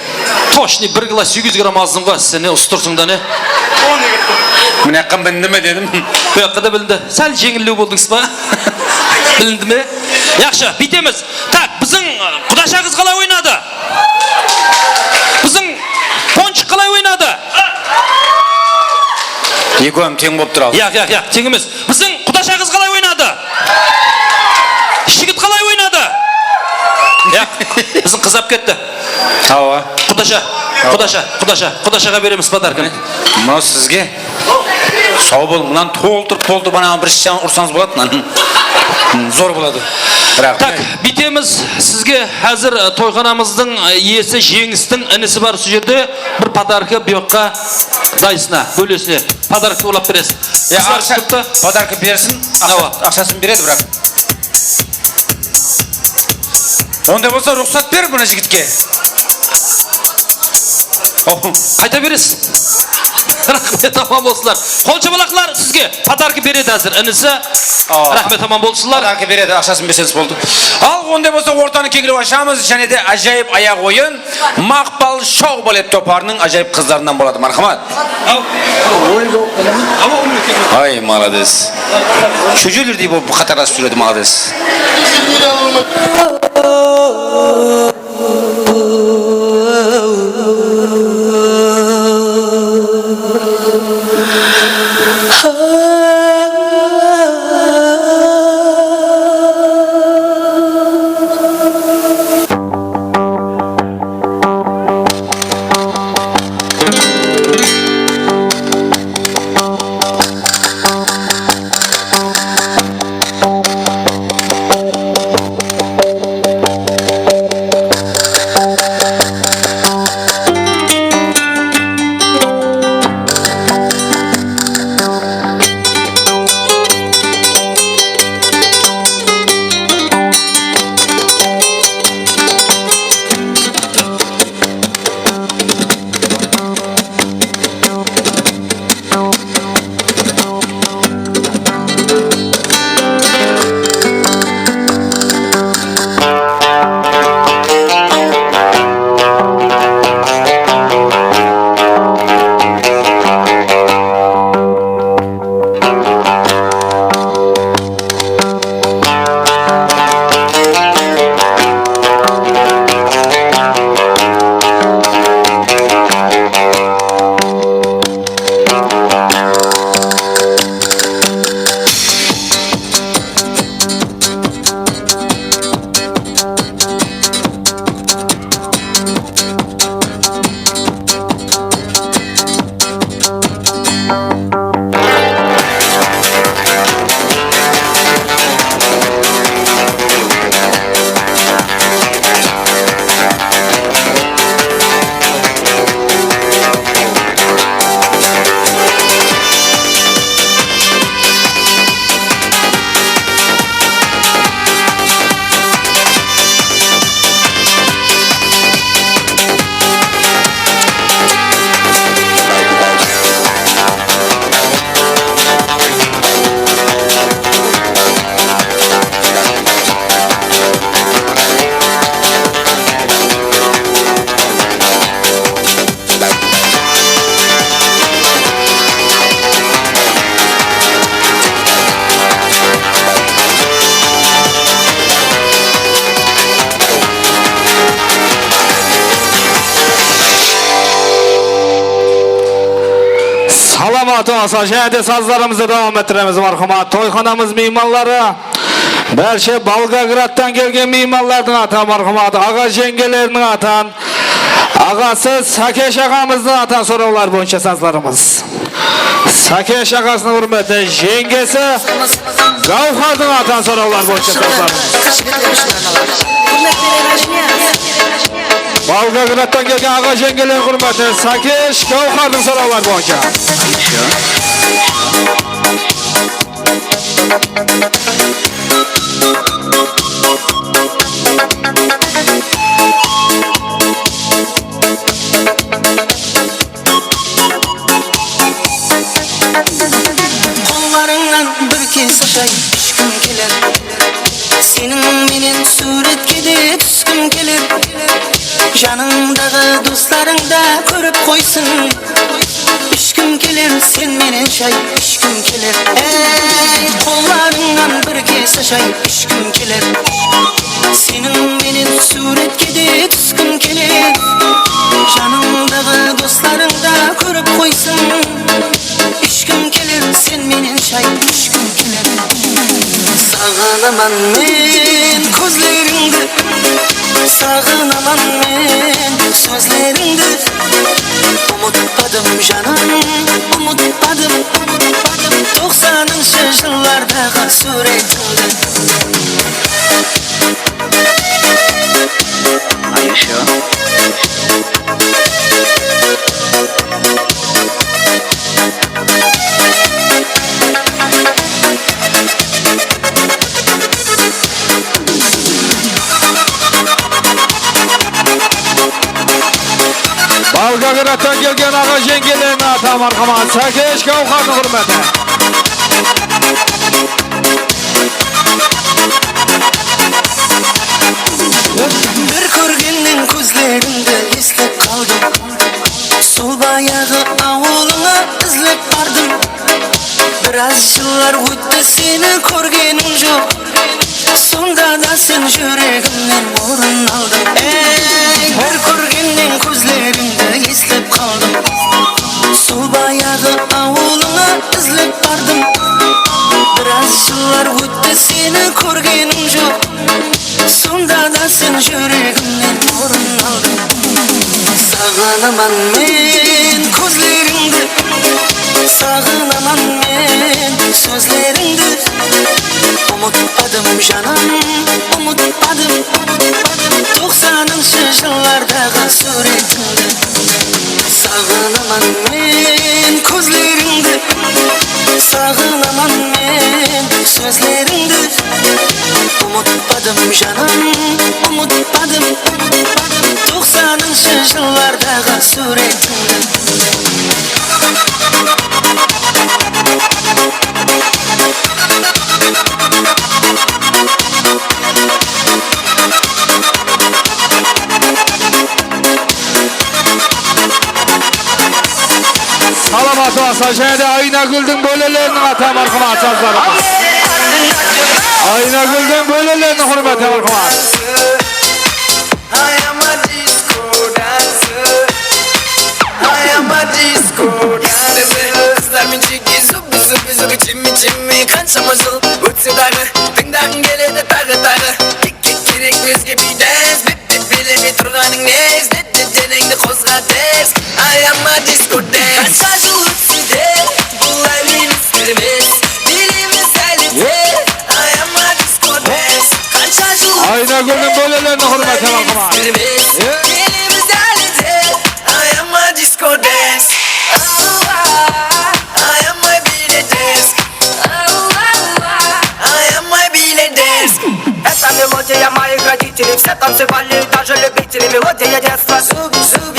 Tochno bir kilogramm segiz júz gramm azdıń ǵo, sen ne usı tursıń da ne? Mına jaqqa bilindi me dedim. Bu jaqqa da bilindi. Sál jeńillew boldıńız ba? Bilindi me? Yaqshı, búytemiz. Tak, biziń qudasha qız qalay oynadı? Biziń ponshik qalay oynadı? Ekewim teń bolıp tur al. Yaq, yaq, yaq, teń emes. Biziń qudasha qız qalay oynadı? Jigit qalay oynadı? Yaq, biziń qız alıp ketti. Awa. Qudasha, qudasha, qudasha, qudashaǵa beremiz podarkini. Mınaw sizge. Saw bol, mınanı toltırıp, toltırıp, anaǵı birinshi janın ursańız boladı, mınanı. Zor boladı. Raxmet. Tak, búytemiz. Sizge házir, e, toyxanamızdıń, e, iyesi Jeńistiń inisi bar, usı jerde bir podarka bu jaqqa dayısına, bólesine podarka ulıwlap beresiz. Ya, qızlar aqsha, shıqtı. Podarka bersin, aqsha, awa, aqshasın beredi, biraq. Onday bolsa, ruxsat ber mına jigitke. Oh. Qayta beresiz. Raxmet, aman bolsınlar. Qol shabalaqlar sizge. Podarka beredi házir inisi. Aa. Raxmet, aman bolsınlar. Podarka beredi, aqshasın berseńiz boldı. Al, onday bolsa, ortanı keńirek ashamız, jáne de ájayıp ayaq oyın Maqpal shou-balet toparınıń ájayıp qızlarınan boladı. Marhamat. Ay, malades. Shójelerdey bolıp qatarlasıp júredi, malades. Salamat bolsın, jáne de sazlarımızdı dawam ettiremiz, marhamat. Toyxanamız miymanları, bárshe Volgogradtan kelgen miymanlardıń atan, marhamat, aǵa-jeńgeleriniń atan, aǵası Sákesh aǵamızdıń atan sorawlar boyınsha sazlarımız. Sákesh aǵasınıń húrmetine jeńgesi Gáwhardıń atan sorawlar boyınsha sazlarımız. Volgogradtan kelgen aǵa-jeńgeler húrmetine Sákesh Gáwhardıń sorawlar boyınsha. Qollarıńnan bir kez ashayın, ishkim keler. Seniń menen súwretke de túskim keler. Janıńdaǵı doslarıń da kórip qoysın. Ishkim keler, sen menen shay ishkim keler. Ey, qollarıńnan bir kez ashayın, ishkim keler. Seniń menen súwretke de túskim keler. Janıńdaǵı doslarıń da kórip qoysın. Ishkim keler, sen menen shay ishkim keler. Saǵınaman men kózlerińdi, saǵınaman men sózlerińdi. Umıtpadım, janım, umıtpadım, umıtpadım toqsanınshı jıllardaǵı súwretińdi. Are you sure? Volgogradtan kelgen aǵa jeńgeleriniń atı marhamat, Sákesh Gáwhardıń húrmetine. Bir kórgennen kózlerińdi eslep qaldım. Sol bayaǵı awılıńa izlep bardım. Biraz jıllar ótti, seni kórgenim joq. Sonda da sen júregimnen orın aldıń. Ey, bir kórgennen kózlerińdi eslep qaldım. Sol bayaǵı awılıńa izlep bardım. Biraz jıllar ótti, seni kórgenim joq. Sonda da sen júregimnen orın aldıń. Saǵınaman men kózlerińdi, saǵınaman men sózlerińdi. Umıtpadım, janım, umıtpadım. Toqsanınshı jıllardaǵı súwretińdi. Saǵınaman men kózlerińdi, saǵınaman men sózlerińdi. Umıtpadım, janım, umıtpadım. Toqsanınshı jıllardaǵı súwretińdi. Salamat bolsa, jáne de Aynagúldiń bóleleriniń atı marhamat, jazlarımız. Aynagúldiń bóleleriniń húrmetine marhamat. I am a disco dancer. I am a disco dancer. Qızlar menen jigge zubbi zubbi zubbi, jimmi jimmi, qansha jıl ótse daǵı, tıńdaǵıń keledi taǵı taǵı. Ke-, ke-, kerek ózge biy dance, bep-bep belebe turǵanıń ne izlep? Denengdi qozǵa tez, I am a disco dance. Qansha jıl ótse de, bul álim eskirmes. Biyleymiz áli de, I am a disco dance. Qansha jıl ótse de, Aynagúldiń bóleleriniń húrmetine, marhamat, eskirmes. Biyleymiz áli de, I am a disco dance. I am a biyle dance. I am a biyle dance. Это мелодия моих родителей. Все танцевали, даже любители. Мелодия детства.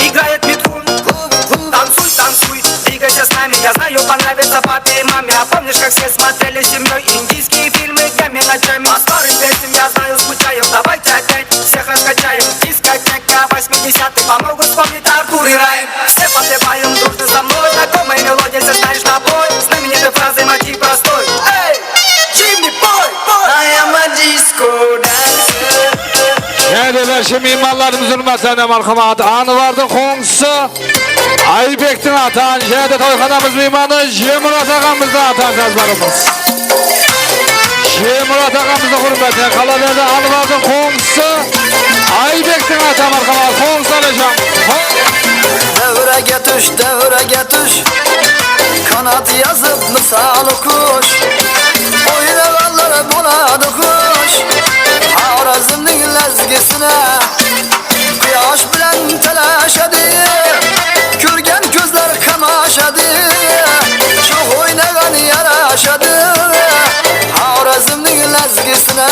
Играет Митхун. Танцуй, танцуй, двигайся с нами. Я знаю, понравится папе и маме. А помнишь, как все смотрели семьей индийские фильмы? Я мелодрама. По старым песням, я знаю, скучаю. Давайте опять всех раскачаем. Дискотека восьмидесятых. Помогут вспомнить Артур и Райм. Все подпеваем дружно со мной. Знакомая мелодия, все знаешь наизусть. Знаменитой фразой мотив простой. Эй! Jimmy boy, boy. I am a disco dancer. Jáne de bárshe miymanlarımız húrmetine marhamat. Anvardıń qońsısı Aybektiń atın, jáne de toyxanamız miymanı Jemurat aǵamızdıń atın, jazlarımız. Jemurat aǵamızdıń húrmetine, qalaberdi Anvardıń qońsısı Aybektiń atı marhamat, qońsı Alijan. Dáwirege túsh, dáwirege túsh. Qanat yazıp mısalı qush, oynaǵanlar boladı xush. Xorazmniń lázgisine quyash bilan talashadi. Kórgen kózler qamashadi. Shox oynaǵan yarashadi. Xorazmniń lázgisine,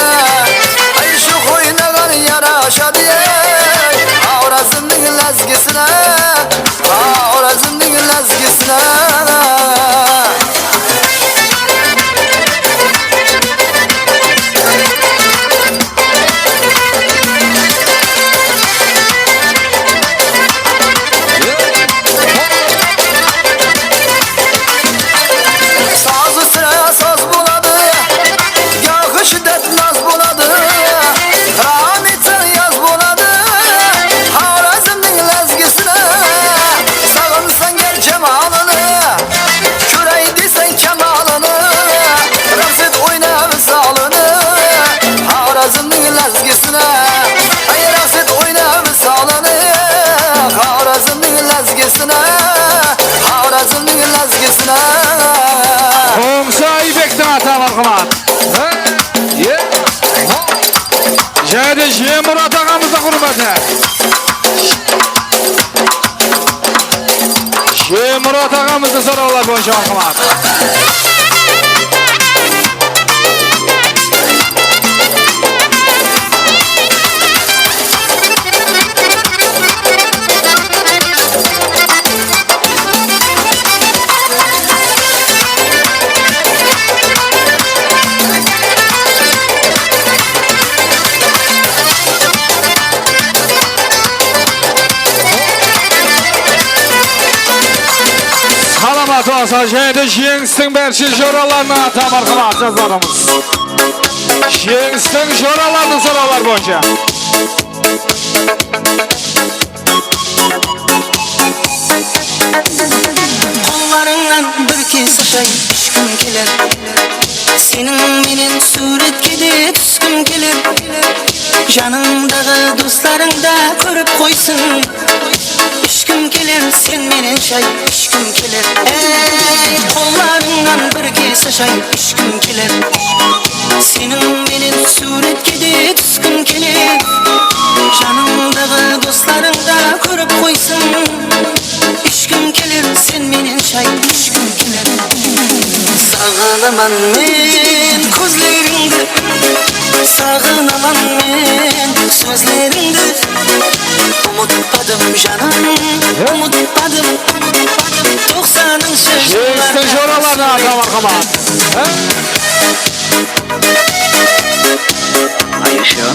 ay, shox oynaǵan yarashadi. Xorazmniń lázgisine. Xorazmniń lázgisine. Sazı sirá saz boladı, yaqı shiddet naz Jáne de Jemurat aǵamızdıń húrmetine. Jemurat aǵamızdıń sorawları boyınsha, marhamat. Salamat bolsın, jáne de Jeńistiń bárshe joralarına ata marhamat jazlarımız. Jeńistiń joralarınıń sorawları boyınsha. Qollarıńnan bir kese shay ishkim keler. Seniń menen súwretke de túskim keler. Janıńdaǵı doslarıń da kórip qoysın. Ishkim keler, sen menen shay ishkim keler. Ey, qollarıńnan bir kese shay ishkim keler. Seniń menen súwretke de túskim keler. Janıńdaǵı doslarıń da kórip qoysın. Ishkim keler, sen menen shay ishkim keler. Saǵınaman men kózlerińdi, saǵınaman men sózlerińdi. Umıtpadım, janım, umıtpadım. Toqsanınshı jıllardaǵı Jeńistiń joralarına ata marhamat. Há? Are you sure?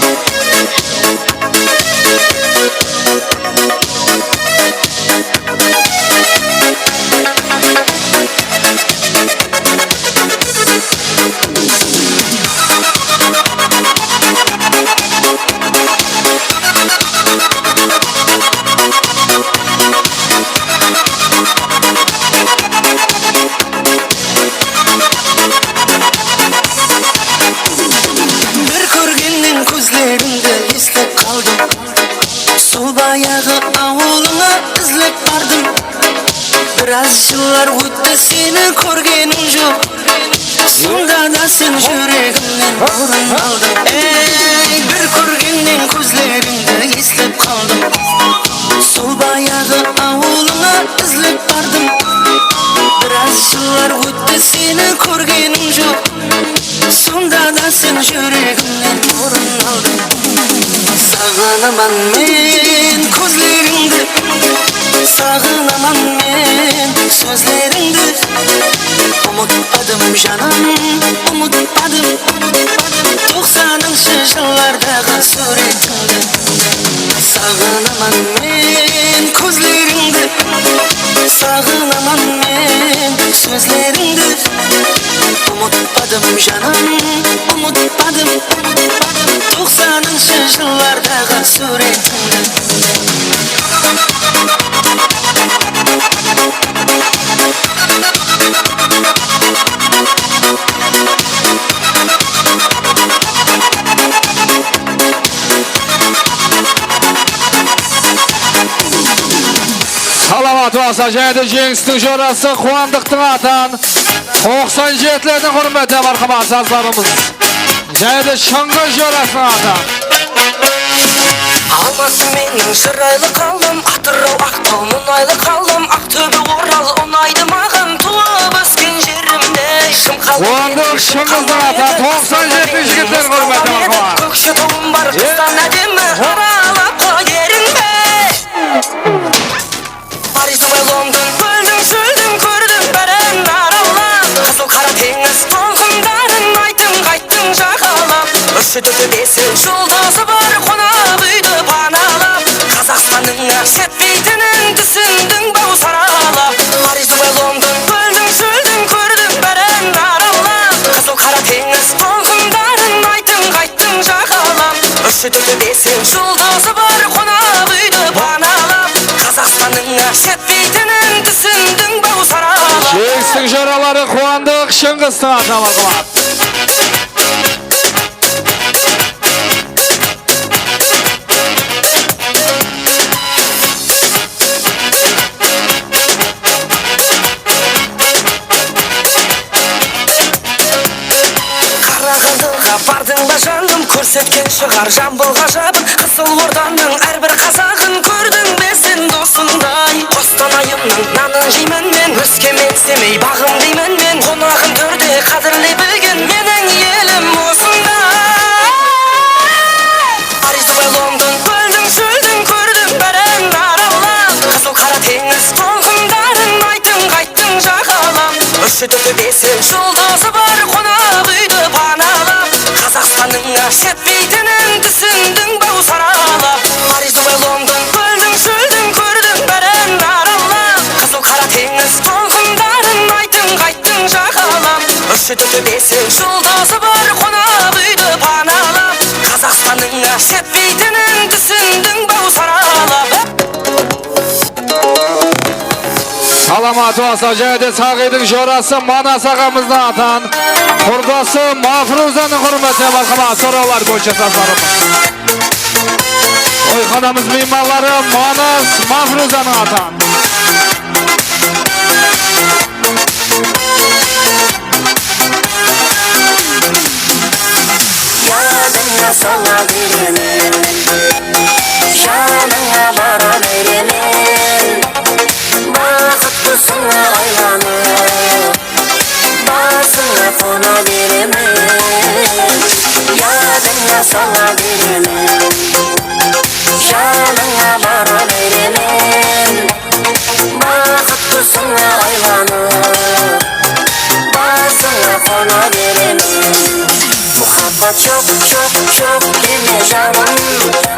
Bir kórgennen kózlerińdi eslep qaldım. Sol bayaǵı awılıńa izlep bardım. Biraz jıllar ótti, seni kórgenim joq. Sonda da sen júregimnen orın aldıń. Ey, bir kórgennen kózlerińdi eslep qaldım. Sol bayaǵı awılıńa izlep bardım. Biraz jıllar ótti, seni kórgenim joq. Sonda da sen júregimnen orın aldıń. Saǵınaman men kózlerińdi, saǵınaman men sózlerińdi. Umıtpadım, janım, umıtpadım. Toqsanınshı jıllardaǵı súwretińdi. Saǵınaman men kózlerińdi, saǵınaman men sózlerińdi. Umıtpadım, janım, umıtpadım. Toqsanınshı jıllardaǵı súwretińdi. Salamat bolsa, jáne de Jeńistiń jorası Quwandıqtıń atan toqsan jetilerdiń húrmetine, marhamat, jazlarımız. Jáne de Shıńǵıs jorasınıń atan. Alması menen shıraylı qaldım, Atırau, Aqtaw munaylı qaldım, Aqtóbe, Oral unaydı maǵan, tuwıp ósken jerimde. Shımqal Quwandıq Shıńǵıstıń ata, toqsan jeti jigitler húrmetine, marhamat. Kókshetaǵım bar, qıstan ádemmi, aralap qoy erińdi. Parij, Dubay, London, kóldiń, shóldiń kórdim bárin aralap. Qızıl, Qara teńiz tolqınların ayttıń, qayttıń jaǵalap. Úshi, tórti, besi juldızı bar qonaq úydi panalap. Qazaqstannıń shep beytinen túsindiń ba-aw saralap? Parij, Dubay, London, kóldiń, shóldiń kórdim bárin aralap. Qızıl, Qara teńiz tolqınların ayttıń, qayttıń jaǵalap. Úshi, tórti, besi juldızı bar qonaq úydi panalap. Qazaqstannıń shep beytinen túsindiń ba-aw saralap? Jeńistiń joraları Quwandıq Shıńǵıstıń ata, marhamat. Qaraǵandıǵa bardıń ba, janım? Kórsetken shıǵar Jambıl ǵajabın, Qızıl Ordanıń hár bir qazaǵın. Kórdiń be sen dosımday? Qostanayımnıń nanın jeymen men, Óskemen, Semey baǵım deymen men. Qonaǵın tórde qádirley bilgen meniń elim osınday. Parij, Dubay, London, kóldiń, shóldiń kórdiń bárin aralap. Qızıl Qara teńiz tolqınların aytıń qayt Jaǵalam, úsh, tórti, besi juldızı bar qonaq úydi panalap. Qazaqstanıńa jetpeytinin túsindiń-báw saralap. Parij, Dubay, London, kóldiń, shóldiń kórdiń bárin aralap. Qızıl Qara teńiz tolqınların aytıń qayttıń jaǵalap. Úsh, tórti, besi juldızı bar qonaq úydi panalap. Qazaqstanıńa jetpeytinin túsindiń-báw saralap. Salamat bolsın, jáne de Saǵıydıń jorası Manas aǵamızdıń atan, qurdası Mafruzanıń húrmetine, marhamat, sorawlar boyınsha sazlarımız. Toyxanamız miymanları Manas Mafruzanıń atan. Yadıńa sala beremen, janıńa bara beremen. Baxıt qusıńa aylanıp, basıńa qona beremen. Yadıńa sala beremen, janıńa bara beremen. Baxıt qusıńa aylanıp, basıńa qona beremen. Muhabbat joq, joq, joq deme, janım,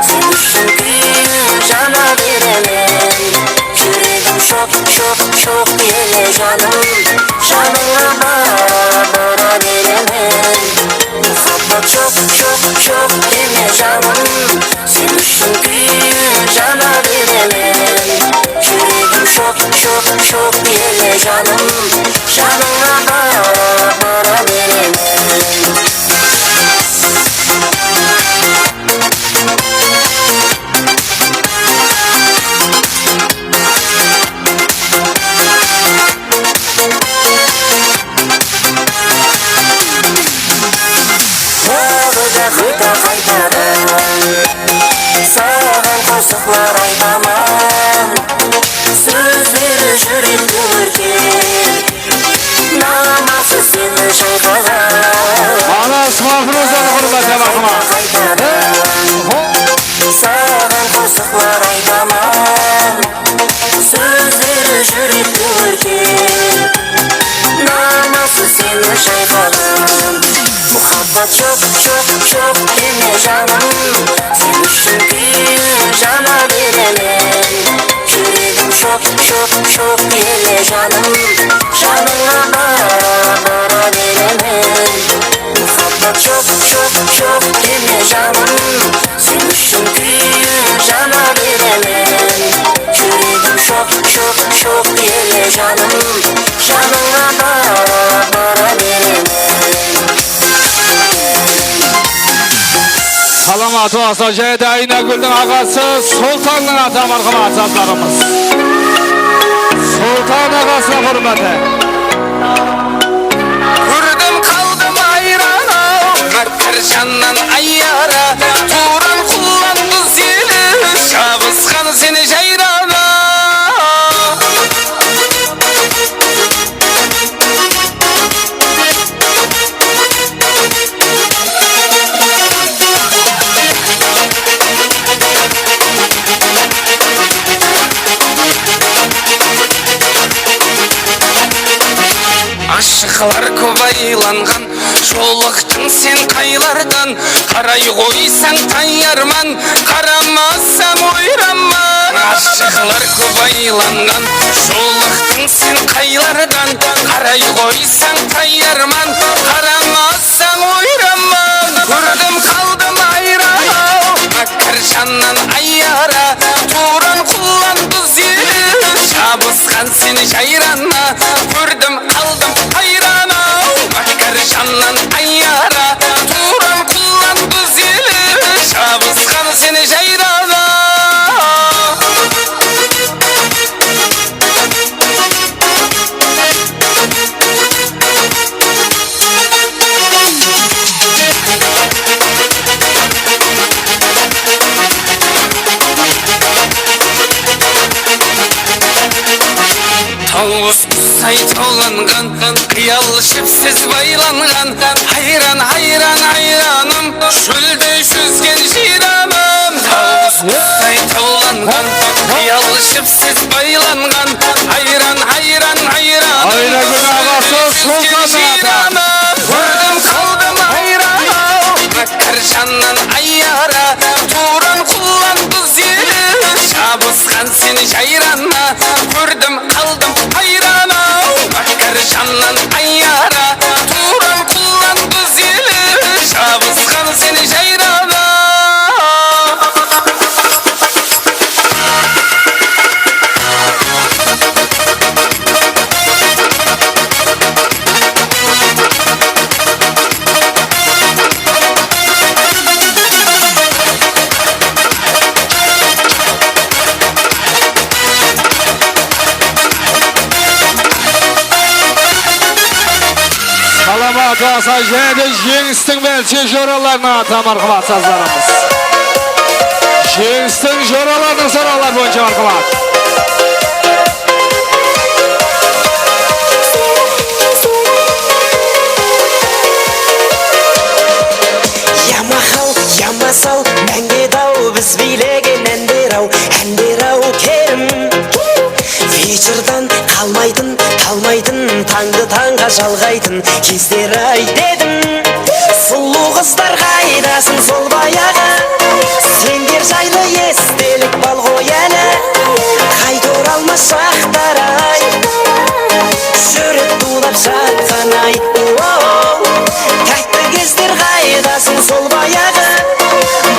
sen ushın kúyip jana beremen. Júregim shoq, shoq, shoq ele, janım, janıńa bara, bara beremen. Muhabbat joq, joq, joq deme, janım, sen ushın kúyip jana beremen. Júregim shoq, shoq, shoq ele, janım, janıńa bara, bara beremen. Taǵı da qayta qaytadan saǵan qosıqlar aytaman. Sózleri júrekti órter, naması seni shayqaǵan. Manas Mafruzanıń húrmetine, marhamat. Qaytadan saǵan qosıqlar aytaman. Sózleri júrekti órter, naması seni shayqaǵan. Muhabbat joq, joq, joq deme, janım, sen ushın kúyip jana beremen. Júregim shoq, shoq, shoq ele, janım, janıńa bara, bara beremen. Muhabbat joq, joq, joq deme, janım, sen ushın kúyip jana beremen. Júregim shoq, shoq, shoq ele, janım, janıńa bara, bara beremen. Salamat bolsın, jáne de Aynagúldiń aǵası Soltannıń atan, marhamat, sazlarımız. Soltan aǵasına húrmeti. Kórdim, qaldım ayran-aw, mákkar jannan ayyara, tuwran qullan qız eli, jabısqan seni jayrana. Ashıqlar kóp aylanǵan, jolıqtıń sen qaylardan, qaray qoysań tayarman, qaramasam oyranman. Ashıqlar kóp aylanǵan, jolıqtıń sen qaylardan, qaray qoysań tayarman, qaramasam oyranman. Kórdim, qaldım ayran-aw, mákkar jannan ayyara, tuwran qullan qız eli, jabısqan seni jayrana. Kórdim, qaldım ayran-aw, mákkar jannan ayyara, tuwran qullan qız eli, jabısqan seni jayrana. Qıyal shipsiz baylanǵan, hayran, hayran, hayranım, shóldey júzgen jıyranım. Tawbız qustay tawlanǵan, qıyal shipsiz baylanǵan, hayran, hayran, hayranım, Aynagúl aǵası, shóldey júzgen Sultan aǵa. Jıyranım. Kórdim, qaldım hayran. Mákkar jannan ayyara, tuwran qullan qız eli, jabısqan sen jayranma. Kórdim, qaldım hayran-aw, mákkar jannan ayyara, tuwran qullan qız eli, jabısqan sen jayranma. Salamat bolsa, jáne de Jeńistiń bálshe joralarına atam, marhamat, sazlarımız. Jeńistiń joralarınıń sorawları boyınsha, marhamat. Ya maqal, ya masal, máńge daw, biz biylegen ánder-aw, ánder-aw, kerim. Вечерden qalmaytın, talmaytın, tańdı tańǵa jalǵaytın, Kester-ay, dedim. Sulıw qızlar qaydasıń sol bayaǵı? Senler jaylı estelik bal ǵoy áli. Qayta oralmas shaqtar-ay. Júrek tuwlap jatqan-ay. O-o-o. Tátti gezler qaydasıń sol bayaǵı?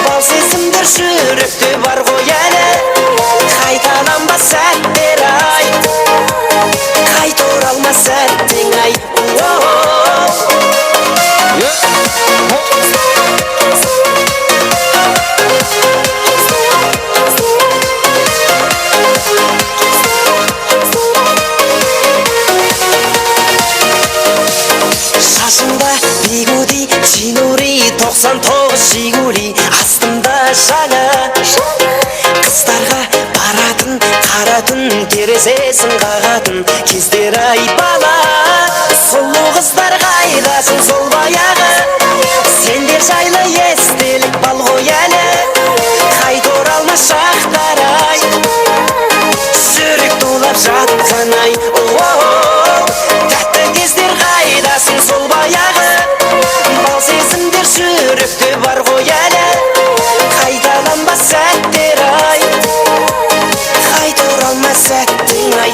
Bal sezimler júrekte bar ǵoy áli. Qaytalanbas sátteri-ay. Qayta oralmas sáttiń-ay. Shashımda bigudi, jinuri, toqsan toǵız jiguli, astımda jańa. Qızlarǵa baratın, qaratın, terezesin qaǵatın, Kester-ay, bala. Sulıw qızlar qaydasıń sol bayaǵı? Senler jaylı estelik bal ǵoy áli. Qayta oralmas shaqtar-ay. Júrek tuwlap jatqan-ay. O-o-o. Tátti gezler qaydasıń sol bayaǵı? Bal sezimler júrekte bar ǵoy áli. Qaytalanbas sátteri-ay. Qayta oralmas sáttiń-ay.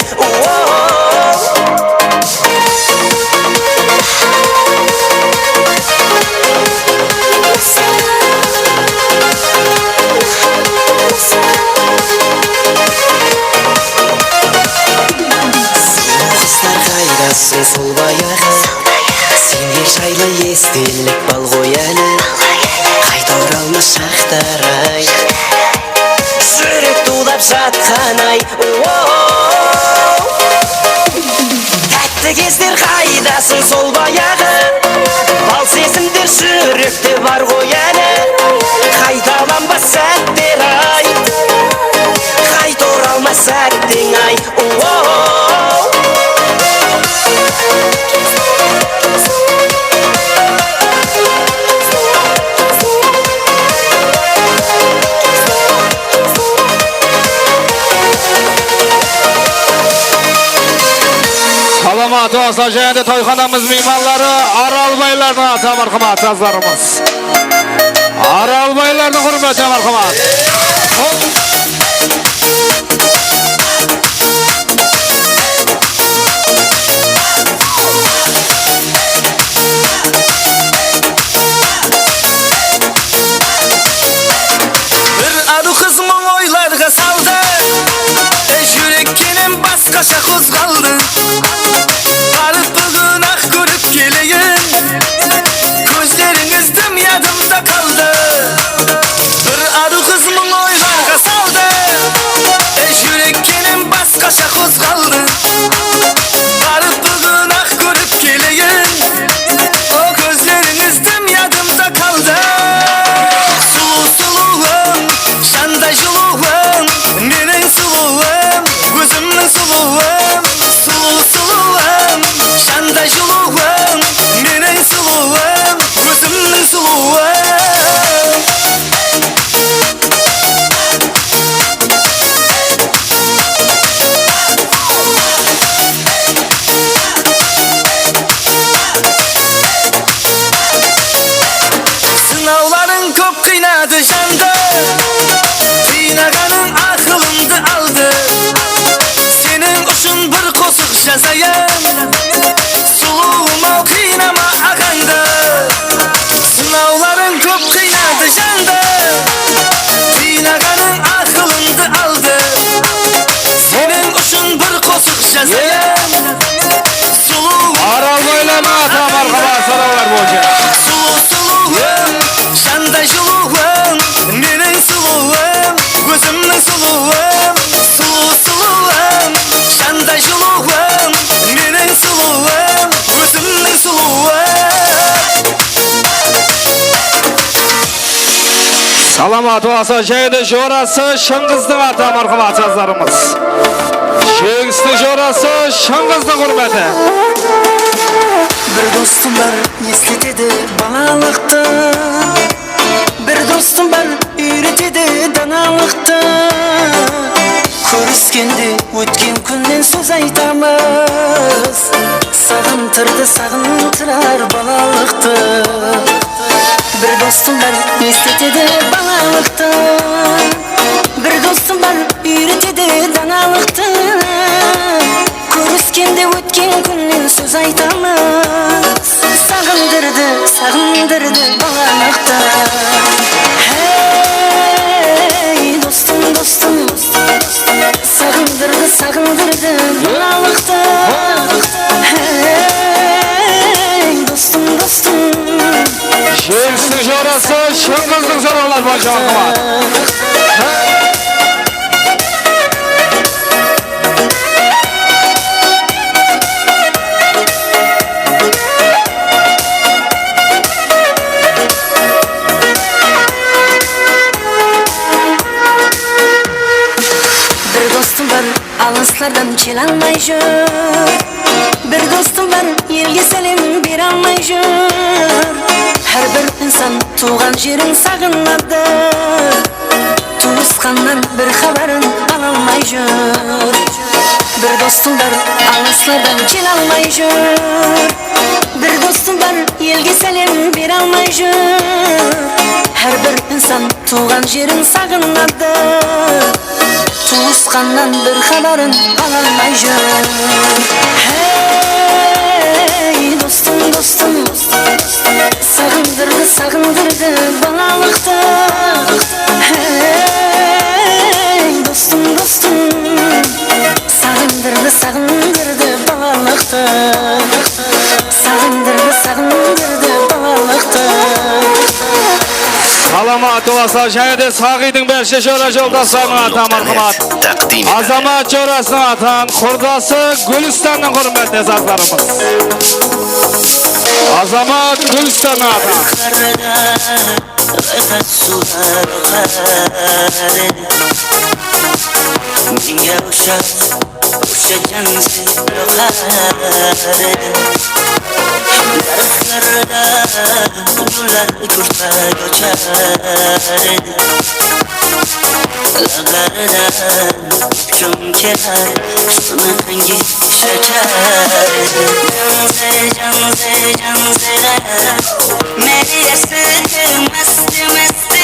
Qızlar qaydasıń sol bayaǵı? Senler jaylı estelik bal ǵoy áli. Qayta oralmas shaqtar-ay. Júrek tuwlap jatqan-ay. O-o-o. Tátti gezler qaydasıń sol bayaǵı? Bal sezimler júrekte bar ǵoy áli. Qaytalanbas sátteri-ay. Qayta oralmas sáttiń-ay. O-o-o. Salamat bolsa, jáne de toyxanamız miymanları, Aralbaylardıń atı, marhamat, sazlarımız. Aralbaylardıń húrmetine, marhamat. Bir arıw qız muń oylarǵa saldı. Ey, júrek kenem basqasha qozǵaldı. Barıp búgin-aq kórip keleyin. Kózlerińizdim yadımda qaldı. Bir arıw qız muń oylarǵa saldı. Qıynadı jandı, qıynaǵanıń aqılımdı aldı. Seniń ushın bir qosıq jazayın, sulıwım-aw, qıynama aǵańdı. Sınawlarıń kóp qıynadı jandı, qıynaǵanıń aqılımdı aldı. Seniń ushın bir qosıq jazayın. Sulıwım. Aral boylama, ata, marhamat, sorawlar boyınsha. Sulıw sulıwım, janday jılıwım, meniń sulıwım, ózimniń sulıwım. Sulıw sulıwım, janday jılıwım, meniń sulıwım, ózimniń sulıwım. Salamat bolsa, jáne de jorası Shıńǵızdıń ata, marhamat, jazlarımız. Jeńistiń jorası Shıńǵızdıń húrmeti. Bir dostım bar, esletedi balalıqtı. Bir dostım bar, úyretedi danalıqtı. Kóriskende ótken kúnnen sóz aytamız. Saǵıntırdı, saǵıntırar balalıqtı. Bir dostım bar, esletedi balalıqtı. Bir dostım bar, úyretedi danalıqtı. Kóriskende ótken kúnnen sóz aytamız. Saǵındırdı, saǵındırdı balalıqtı. Hey, dostım, dostım, saǵındırdı, saǵındırdı balalıqtı. Hey, dostım, dostım. Jeńistiń jorası Shıńǵızdıń sorawlar boyınsha, marhamat. Bir dostım bar, alıslardan kelalmay júr. Bir dostım bar, elge sálem beralmay júr. Hár bir insan tuwǵan jerin saǵınadı. Tuwısqannan bir xabarın alalmay júr. Bir dostım bar, alıslardan kelalmay júr. Bir dostım bar, elge sálem beralmay júr. Hár bir insan tuwǵan jerin saǵınadı. Tuwısqannan bir xabarın alalmay júr. Hey, dostım, dostım, saǵındırdı, saǵındırdı balalıqtı. Hey, dostım, dostım, saǵındırdı, saǵındırdı balalıqtı. Saǵındırdı, saǵındırdı balalıqtı. Salamat bolsa, jáne de Saǵıydıń bárshe jora joldaslarına ata, marhamat. Azamat jorasınıń atan, qurdası Gúlistannıń húrmetine, jazlarımız. Azamat Gúlistannıń atan. Ayqas suwlar oqar edi, menga oqshab, oqsha jansiz oqar edi. Daraqlarda gullar kurpak ochar edi, lablarida Jum kelar, shuni hangi shakar. Janze, janze, janze, meni yasiti masti, masti,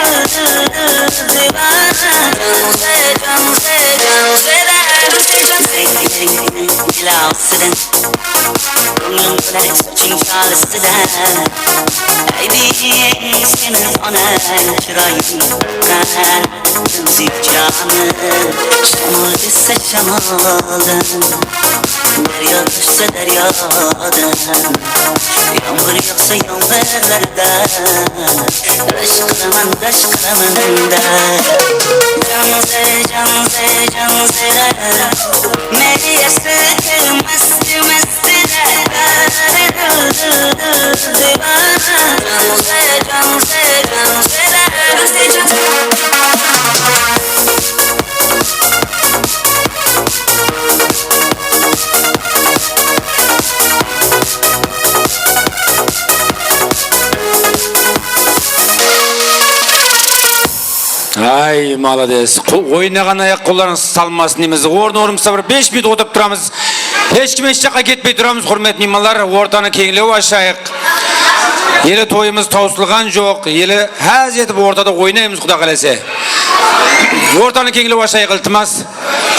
divana. Janze, janze, janze, janze, janze. Ko'nglim to'ladi soching chol ustidan. Aybi seni onang chiroying qan. Janzi joni, shamol essa shamoldan, daryo tushsa daryodan, yomg'ir yog'sa yomg'irlardan, rashk qilaman, rashk qilaman da. Janze, janze, janze, meni yasiti masti, masti. Ay, malades. Qo-, oynaǵan ayaq qollarıńız salmasın deymiz. Orın-orınımızda bir bes minut otırıp turamız. Hesh kim hesh jaqqa ketpey turamız, húrmetli miymanlar. Ortanı keńlew ashayıq. Ele toyımız tawsılǵan joq, ele ház etip ortada oynaymız, Quda qálese. Ortanı keńlep ashayıq, iltimas.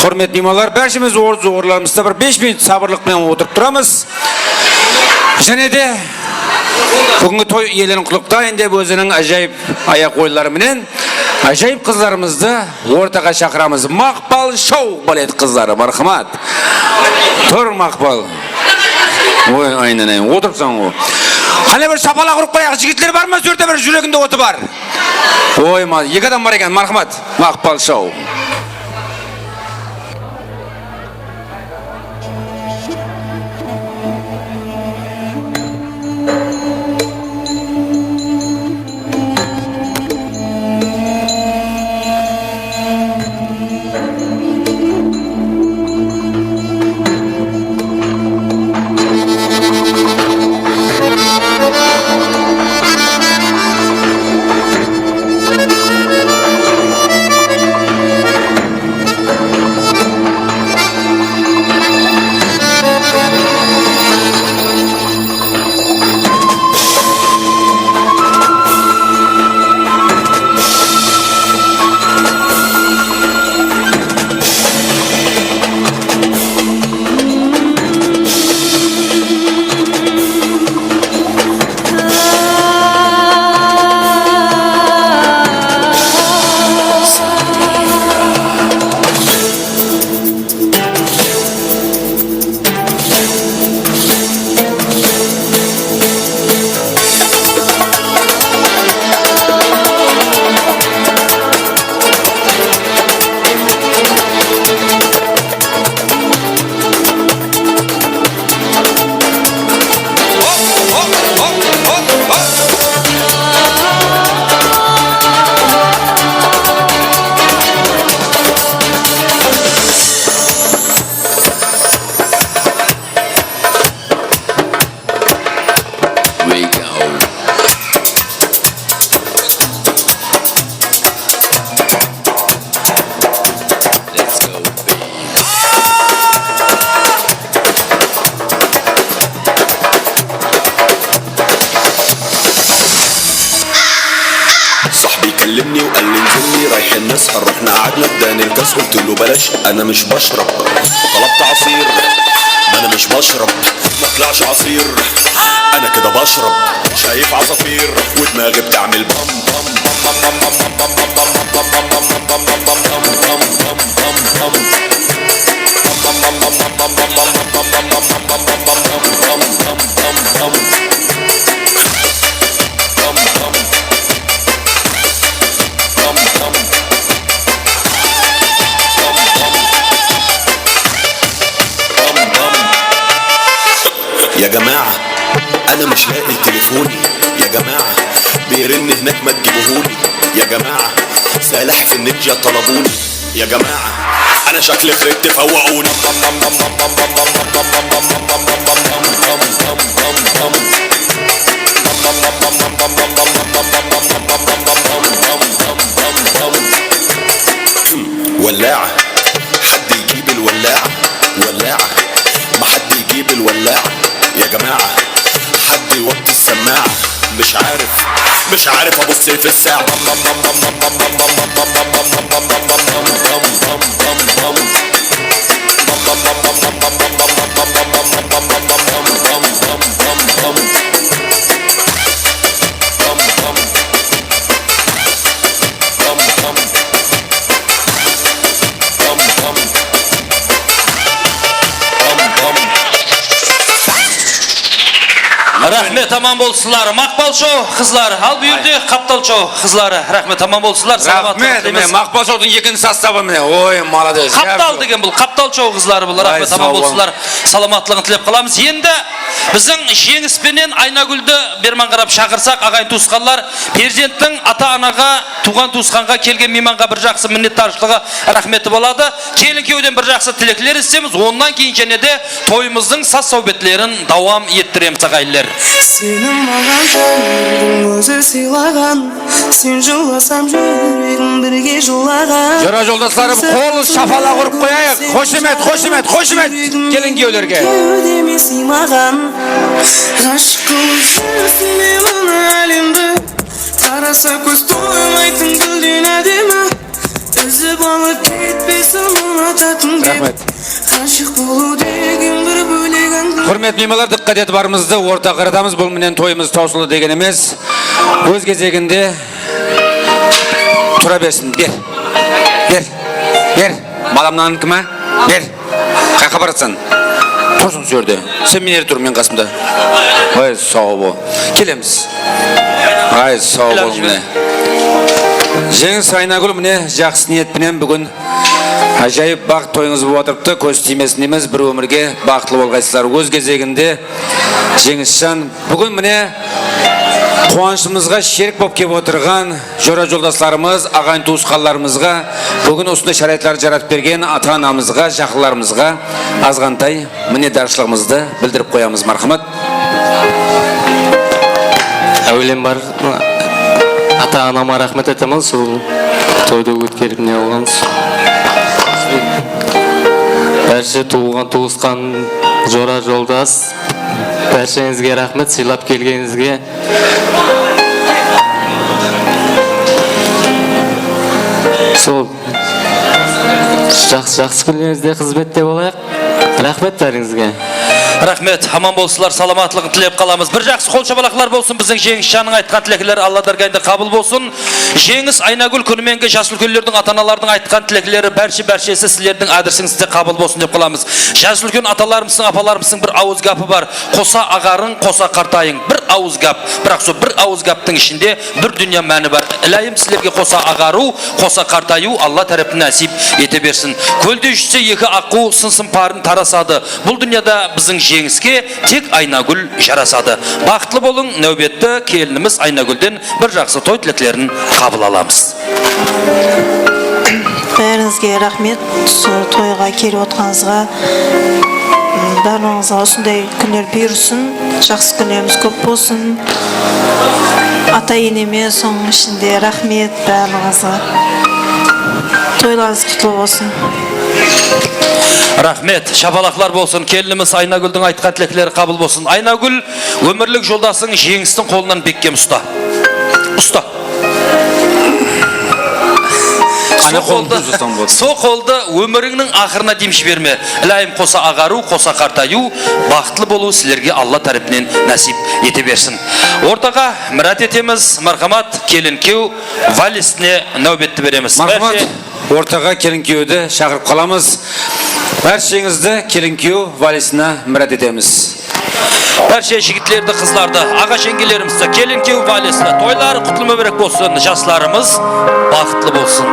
Húrmetli miymanlar, bárshemiz orız orınlarımızda bir bes minut sabırlıq penen otırıp turamız. Jáne de búgingi toy iyelerin qutlıqtayın dep óziniń ájayıp ayaq oyınları menen ájayıp qızlarımızdı ortaǵa shaqıramız. Maqpal Show balet qızları, marhamat. Tur, Maqpal. Oy, aynanayın, otırıpsań ǵo. Qáne, bir shapalaq urıp qoyayıq, jigitler bar ma, sol jerde bir júreginde oты bar? Oy, ma, eki adam bar eken, marhamat. Maqpal Show. صاحبي كلمني وقال لي: انزل لي، رايحين نسهر. رحنا قعدنا، اداني الكاس، قلت له: بلاش، انا مش بشرب. طلبت عصير، ما انا مش بشرب، ما طلعش عصير، انا كده بشرب. شايف عصافير ودماغي بتعمل بام بام. يا جماعة، أنا مش لاقي تليفوني. يا جماعة، بيرن هناك ما تجيبوهولي. يا جماعة، سلاحف النينجا طلبوني. يا جماعة، أنا شكلي خربت، فوقوني. ولاعة، حد يجيب الولاعة. ولاعة، ما حد يجيب الولاعة. يا جماعة، حد يوطي السماعة. مش عارف، مش عارف أبص في الساعة. Raxmet, aman bolsınlar. Maqpal Show qızları, al bul jerde Qaptal Show qızları. Raxmet, aman bolsınlar. Salamatlıǵın tileymiz. Raxmet, mine, Maqpal Showdıń ekinshi sostavı, mine. Oy, molodec. Qaptal degen bul, Qaptal Show qızları bul. Raxmet, aman bolsınlar. Salamatlıǵın tilep qalamız. Endi biziń Jeńis penen Aynagúldi berman qarap shaqırsaq, aǵayin tuwısqanlar, perzenttiń ata-anaǵa, tuwǵan-tuwısqanǵa, kelgen miymanǵa bir jaqsı minnetdarshılıǵı, raxmeti boladı. Kelin kúyewden bir jaqsı tilekler esitemiz, onnan keyin jáne de toyımızdıń saz-sáwbetlerin dawam ettiremiz, aǵayinler. Seni maǵan táńirdiń ózi sıylaǵan, sen jıllasam, júregim birge jılaǵan. Jura, joldaslarım, qol shapalaq urıp qoyayıq. Xoshemet, xoshemet, xoshemet. Kelin kúyewlerge. Kewdeme sıymaǵan. Ǵashıq qılıp júrsin be mına álemdi, qarasa kóz toymaytın gúlden ádemi. Úzip alıp ketpesin unatatın kep. Raxmet. Ǵashıq bolıw degen bir bólek áńgúm. Húrmetli miymanlar, dıqqat etip barımızdı orta qaratamız. Bul menen toyımız tawsıldı degen emes. Óz gezeginde tura bersin. Ber. Ber. Ber. Balamnanıki ma? Ber. Qayaqqa baratsań? Tursın usı jerde. Sen menen tur, men qasımda. Ay, saw bol. Kelemiz. Ay, saw bol, mine. Jeńis, Aynagúl, mine, jaqsı niyet penen búgin ájayıp baxıt toyıńız bolıp atırıptı. Kóz tiymesin deymiz, bir ómirge baxıtlı bolǵaysızlar. Óz gezeginde Jeńisjan, búgin mine quwanıshımızǵa sherik bolıp kelip otırǵan jora-joldaslarımız, aǵayin-tuwısqanlarımızǵa, búgin usınday sharayatlardı jaratıp bergen ata-anamızǵa, jaqınlarımızǵa azǵantay minnetdarshılıǵımızdı bildirip qoyamız, marhamat. Áwelen bar ata-anama raxmet aytaman, sol toydı ótkerip ne qılǵan. Bárshe tuwılǵan-tuwısqan, jora-joldas, bársheńizge raxmet, sıylap kelgenińizge. Sol jaqsı, jaqsı kúnlerińizde xızmette bolayıq. Raxmet bárińizge. Raxmet, aman bolsınlar, salamatlıǵın tilep qalamız. Bir jaqsı qol shapalaqlar bolsın, biziń Jeńisjannıń aytqan tilekleri Alla dárgayında qabıl bolsın. Jeńis, Aynagúl, kúni menge jas úlkenlerdiń, ata-analardıń aytqan tilekleri, bárshe, bárshesi sizlerdiń ádisińizde qabıl bolsın dep qalamız. Jas úlken atalarımızdıń, apalarımızdıń bir awız gápi bar. Qosa aǵarıń, qosa qartayıń. Bir awız gáp. Biraq sol bir awız gáptiń ishinde bir dúnya máni bar. Ilayım, sizlerge qosa aǵarıw, qosa qartayıw Alla tárepinen násiyp ete bersin. Kólde júzse eki aqqıw, sınsın parın tarasadı. Bul dúnyada biziń jeńiske tek Aynagúl jarasadı. Baxıtlı bolıń, náwbetti kelinimiz Aynagúlden bir jaqsı toy tileklerin qabıl alamız. Bárińizge raxmet, usı toyǵa kelip otqanıńızǵa. Barlıǵıńızǵa usınday kúnler buyırsın, jaqsı kúnlerimiz kóp bolsın. Ata-eneme, sonıń ishinde raxmet barlıǵıńızǵa. Toylarıńız qutlı bolsın. Raxmet, shapalaqlar bolsın. Kelinimiz Aynagúldiń aytqan tilekleri qabıl bolsın. Aynagúl, ómirlik joldasıń Jeńistiń qolınan bekkem usta. Usta. Qáne, qoldı uzasań boldı. Sol qoldı ómirińniń aqırına deyin jiberme. Ilayım, qosa aǵarıw, qosa qartayıw, baxıtlı bolıw sizlerge Alla tárepinen násiyp ete bersin. Ortaǵa mirát etemiz, marhamat, kelin-kúyew valisine náwbetti beremiz. Marhamat, ortaǵa kelin-kúyewdi shaqırıp qalamız. Bársheńizdi kelin-kúyew valisine mirát etemiz. Bárshe jigitlerdi, qızlardı, aǵa-jeńgelerimizdi, kelin-kúyew valisine toylar qutlı múbárek bolsın, jaslarımız baxıtlı bolsın.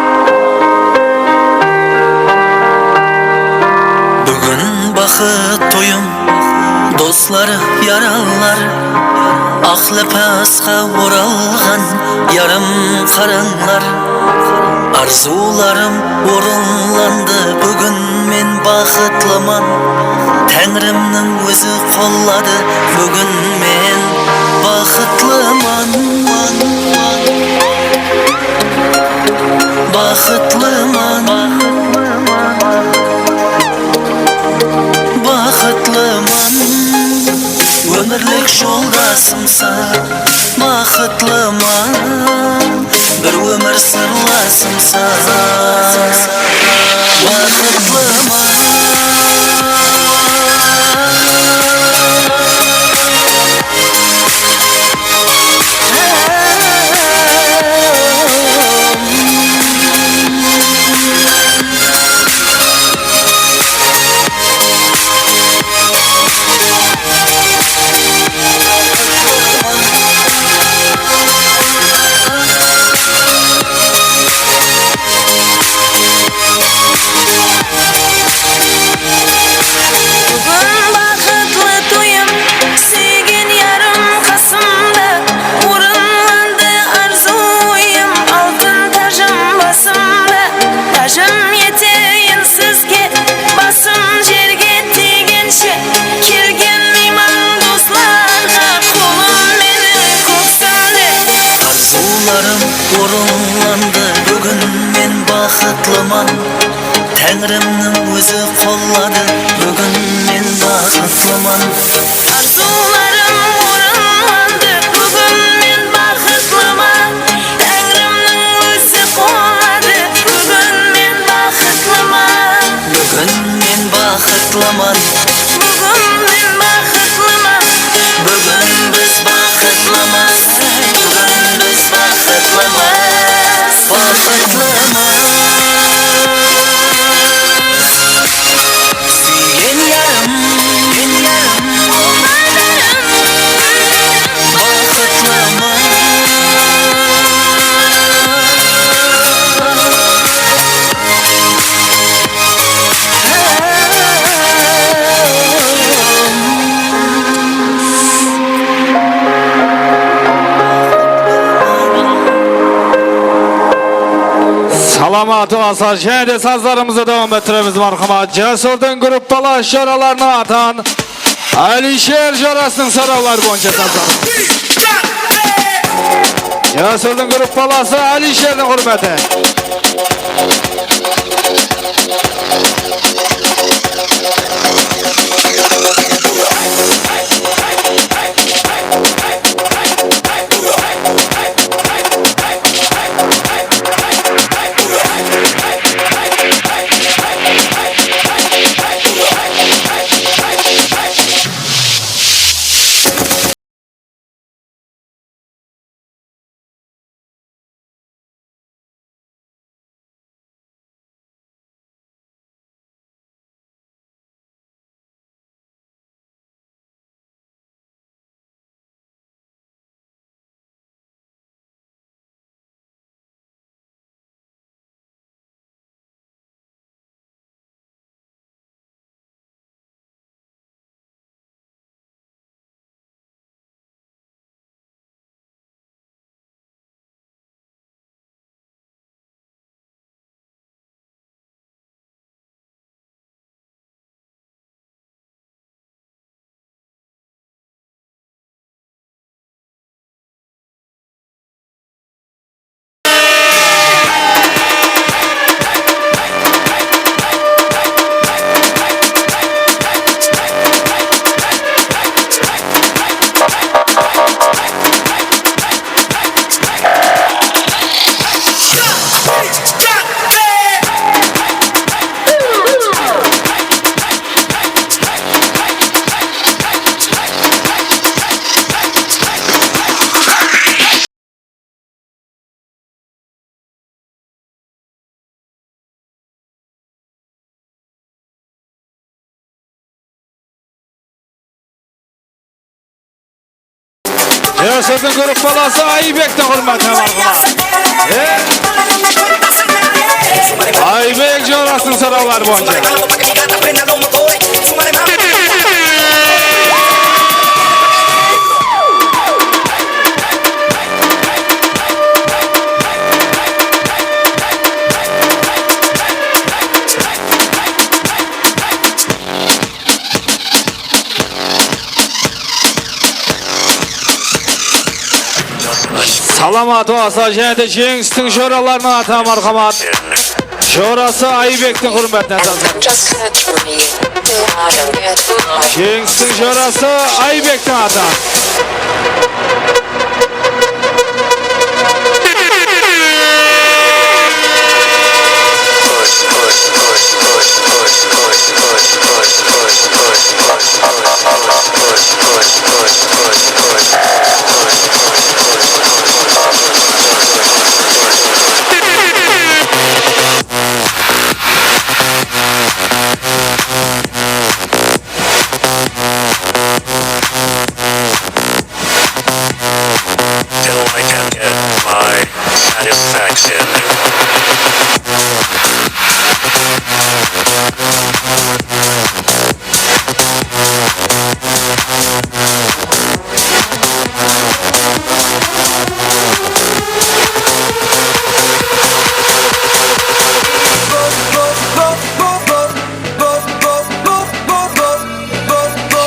Búgin baxıt toyım, doslar, yaranlar, aq lipasqa oralǵan yarım qaranlar. Arzıwlarım orınlandı, búgin men baxıtlıman. Táńrimniń ózi qolladı, búgin men baxıtlıman. Baxıtlıman. Baxıtlıman. Ómirlik joldasımsa baxıtlıman. Bir ómir sırlasımsa baxıtlıman. Búgin baxıtlı toyım, súygen yarım qasımda, orınlandı arzıw oyım, altın tajım basımda. Tajım eteyin sizge, basım jerge tiygenshe, kelgen miyman doslarǵa qolım meniń kóksimde. Arzıwlarım orınlandı, búgin men baxıtlıman. Táńrimniń ózi qolladı, búgin men baxıtlıman. Arzıw Búgin men baxıtlıman. Búgin biz baxıtlımız. Búgin biz baxıtlımız. Baxıtlımız. Súygen yarım, súygen yarım. Baxıtlımız. Salamat bolsa, jáne de sazlarımızdı dawam ettiremiz, marhamat. Jasırdıń gruppalası joralarına atan Alisher jorasınıń sorawları boyınsha sazlar. Jasırdıń gruppalası Alisherdiń húrmetine. Jasırdıń gruppalası Aybektiń húrmetine, marhamat. E? Aybek jorasınıń sorawları boyınsha. Salamat bolsa, jáne de Jeńistiń joralarına atan, marhamat. Jorası Aybektiń húrmetine sazlar. Jeńistiń jorası Aybektiń atan. Till I can get my satisfaction.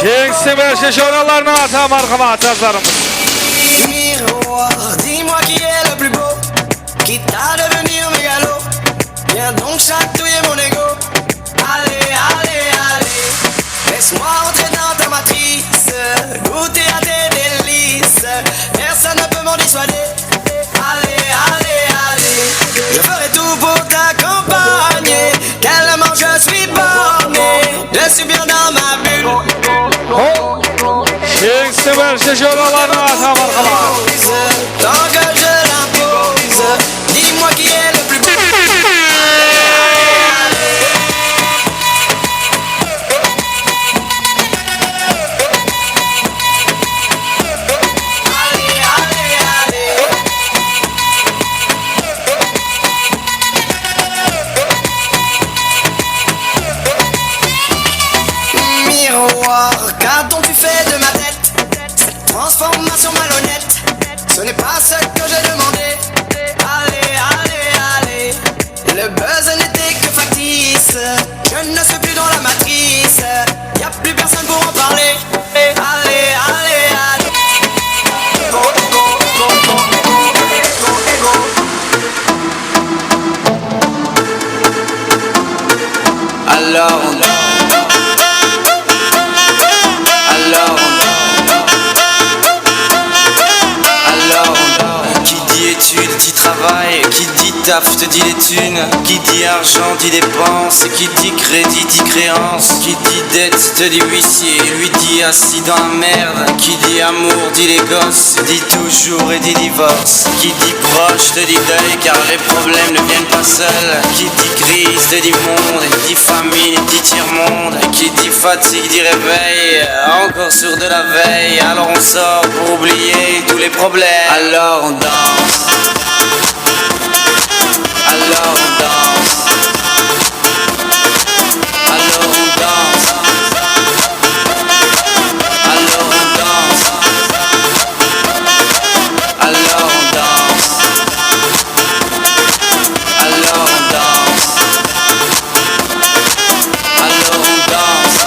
Jeńistiń bárshe joralarına atan, marhamat, sazlarımız. Miroir, dis-moi qui est le plus beau, quitte à devenir mégalo. Viens donc chatouiller mon ego. Allez, allez, allez. Laisse-moi entrer dans ta matrice, goûter à tes délices. Personne ne peut m'en dissuader. Allez, allez, allez. Je ferai tout pour t'accompagner. Tellement je suis borné, je suis bien Joralarına sabarqalar. Tant que je l'impose, dis-moi qui est le plus beau. Allez, allez, allez. Miroir, qu'as-tu fait de ma tête ? Transformation malhonnête, ce n'est pas ce que j'ai demandé. Allez, allez, allez. Le buzz n'était que factice. Je ne suis plus dans la matrice. Y a plus personne pour en parler. Allez, allez, allez. Alors on danse. Alors on danse. Alors on danse. Qui dit études dit travail, qui dit taf te dit les thunes, qui dit argent dit dépenses, qui dit crédit dit créance, qui dit dette te dit huissier, lui dit assis dans la merde, qui dit amour dit les gosses, dit toujours et dit divorce, qui dit proche te dit deuil car les problèmes ne viennent pas seuls, qui dit crise te dit monde, dit famine dit tiers-monde, qui dit fatigue dit réveil, encore sur de la veille, alors on sort pour oublier tous les problèmes. Alors on danse. Alors on danse. Alors on danse. Alors on danse. Alors on danse. Alors on danse. Alors on danse.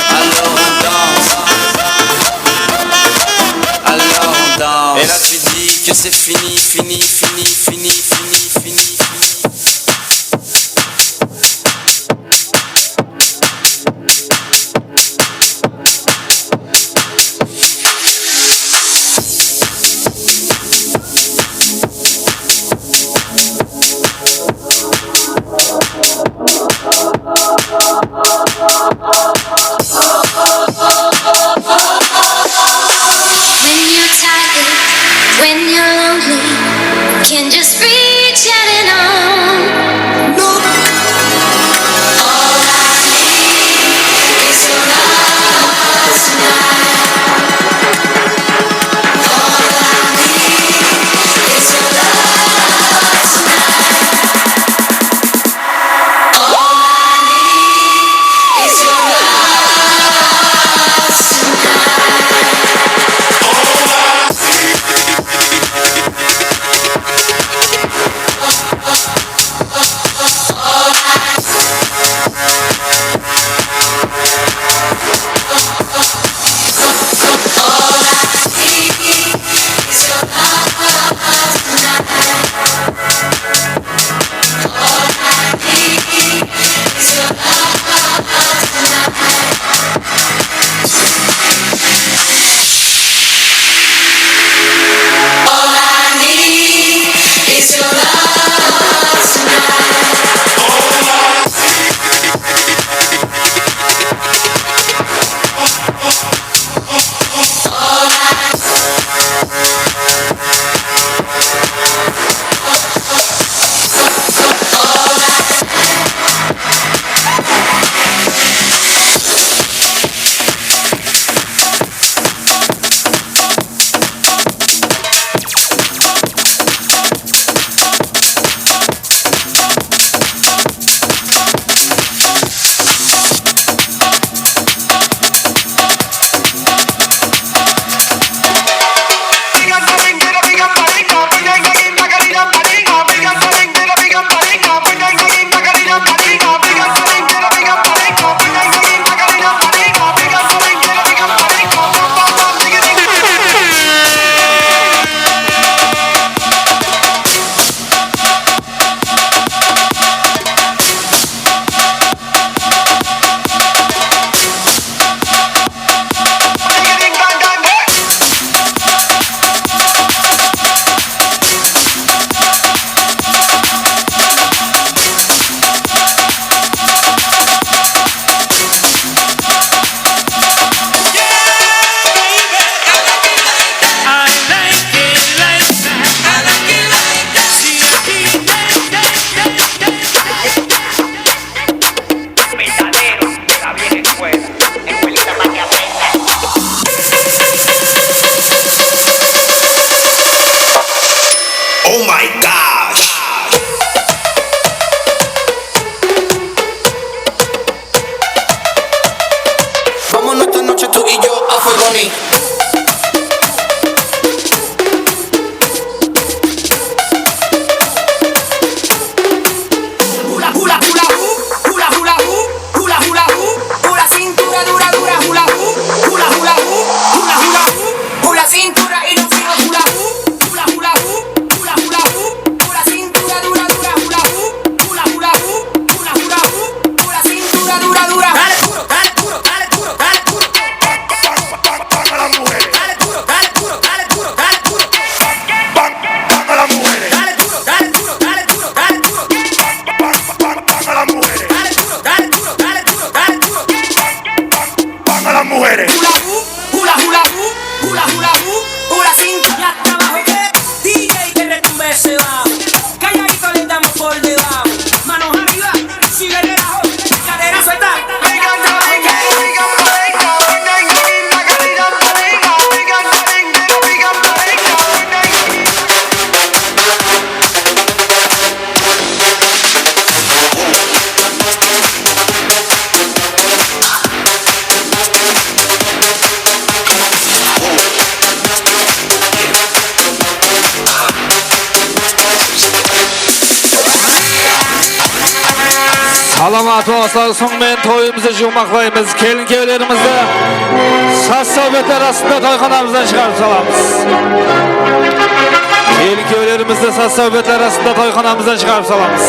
Alors on danse. Alors on danse. Et là tu dis que c'est fini, fini, fini, fini, fini, fini, fini. When you're tired, when you're lonely, can just reach out Oh my gosh. Vámonos esta noche tú y yo a fuego, ni. Hula, hula, hula, hu, hula, hula, hu, hula, hula, hu, hula, cintura dura, dura, hula, hu, hula, hula, hu, hula, hula, hu, hula, cintura y nos hijos, hula, hu, hula, hula, hu, hula, hula, hu, hula, cintura dura, dura, hula, hu, hula, hula, hu, hula, hula, hu, hula, cintura dura, dura. Dale duro, dale duro, dale duro, dale duro. Van, van, van a las mujeres. Dale duro, dale duro, dale duro, dale duro. Van, van a las mujeres. Dale duro, dale duro, dale duro, dale duro. Van, van, van a las mujeres. Dale duro, dale duro, dale duro, dale duro. Van, van, van a las mujeres. Hula hu, hula hula hu, hula hula hu, hula sin. Hasta abajo que D J que retumbe ese bajo. Calladito le damos por debajo. Manos arriba, sigue relajo. Cadera suelta. Salamat bolsılar, sonıń menen toyımızdı juwmaqlaymız. Kelin-kúyewlerimizdi saz-sáwbetler astında toyxanamızdan shıǵarıp salamız. Kelin-kúyewlerimizdi saz-sáwbetler astında toyxanamızdan shıǵarıp salamız.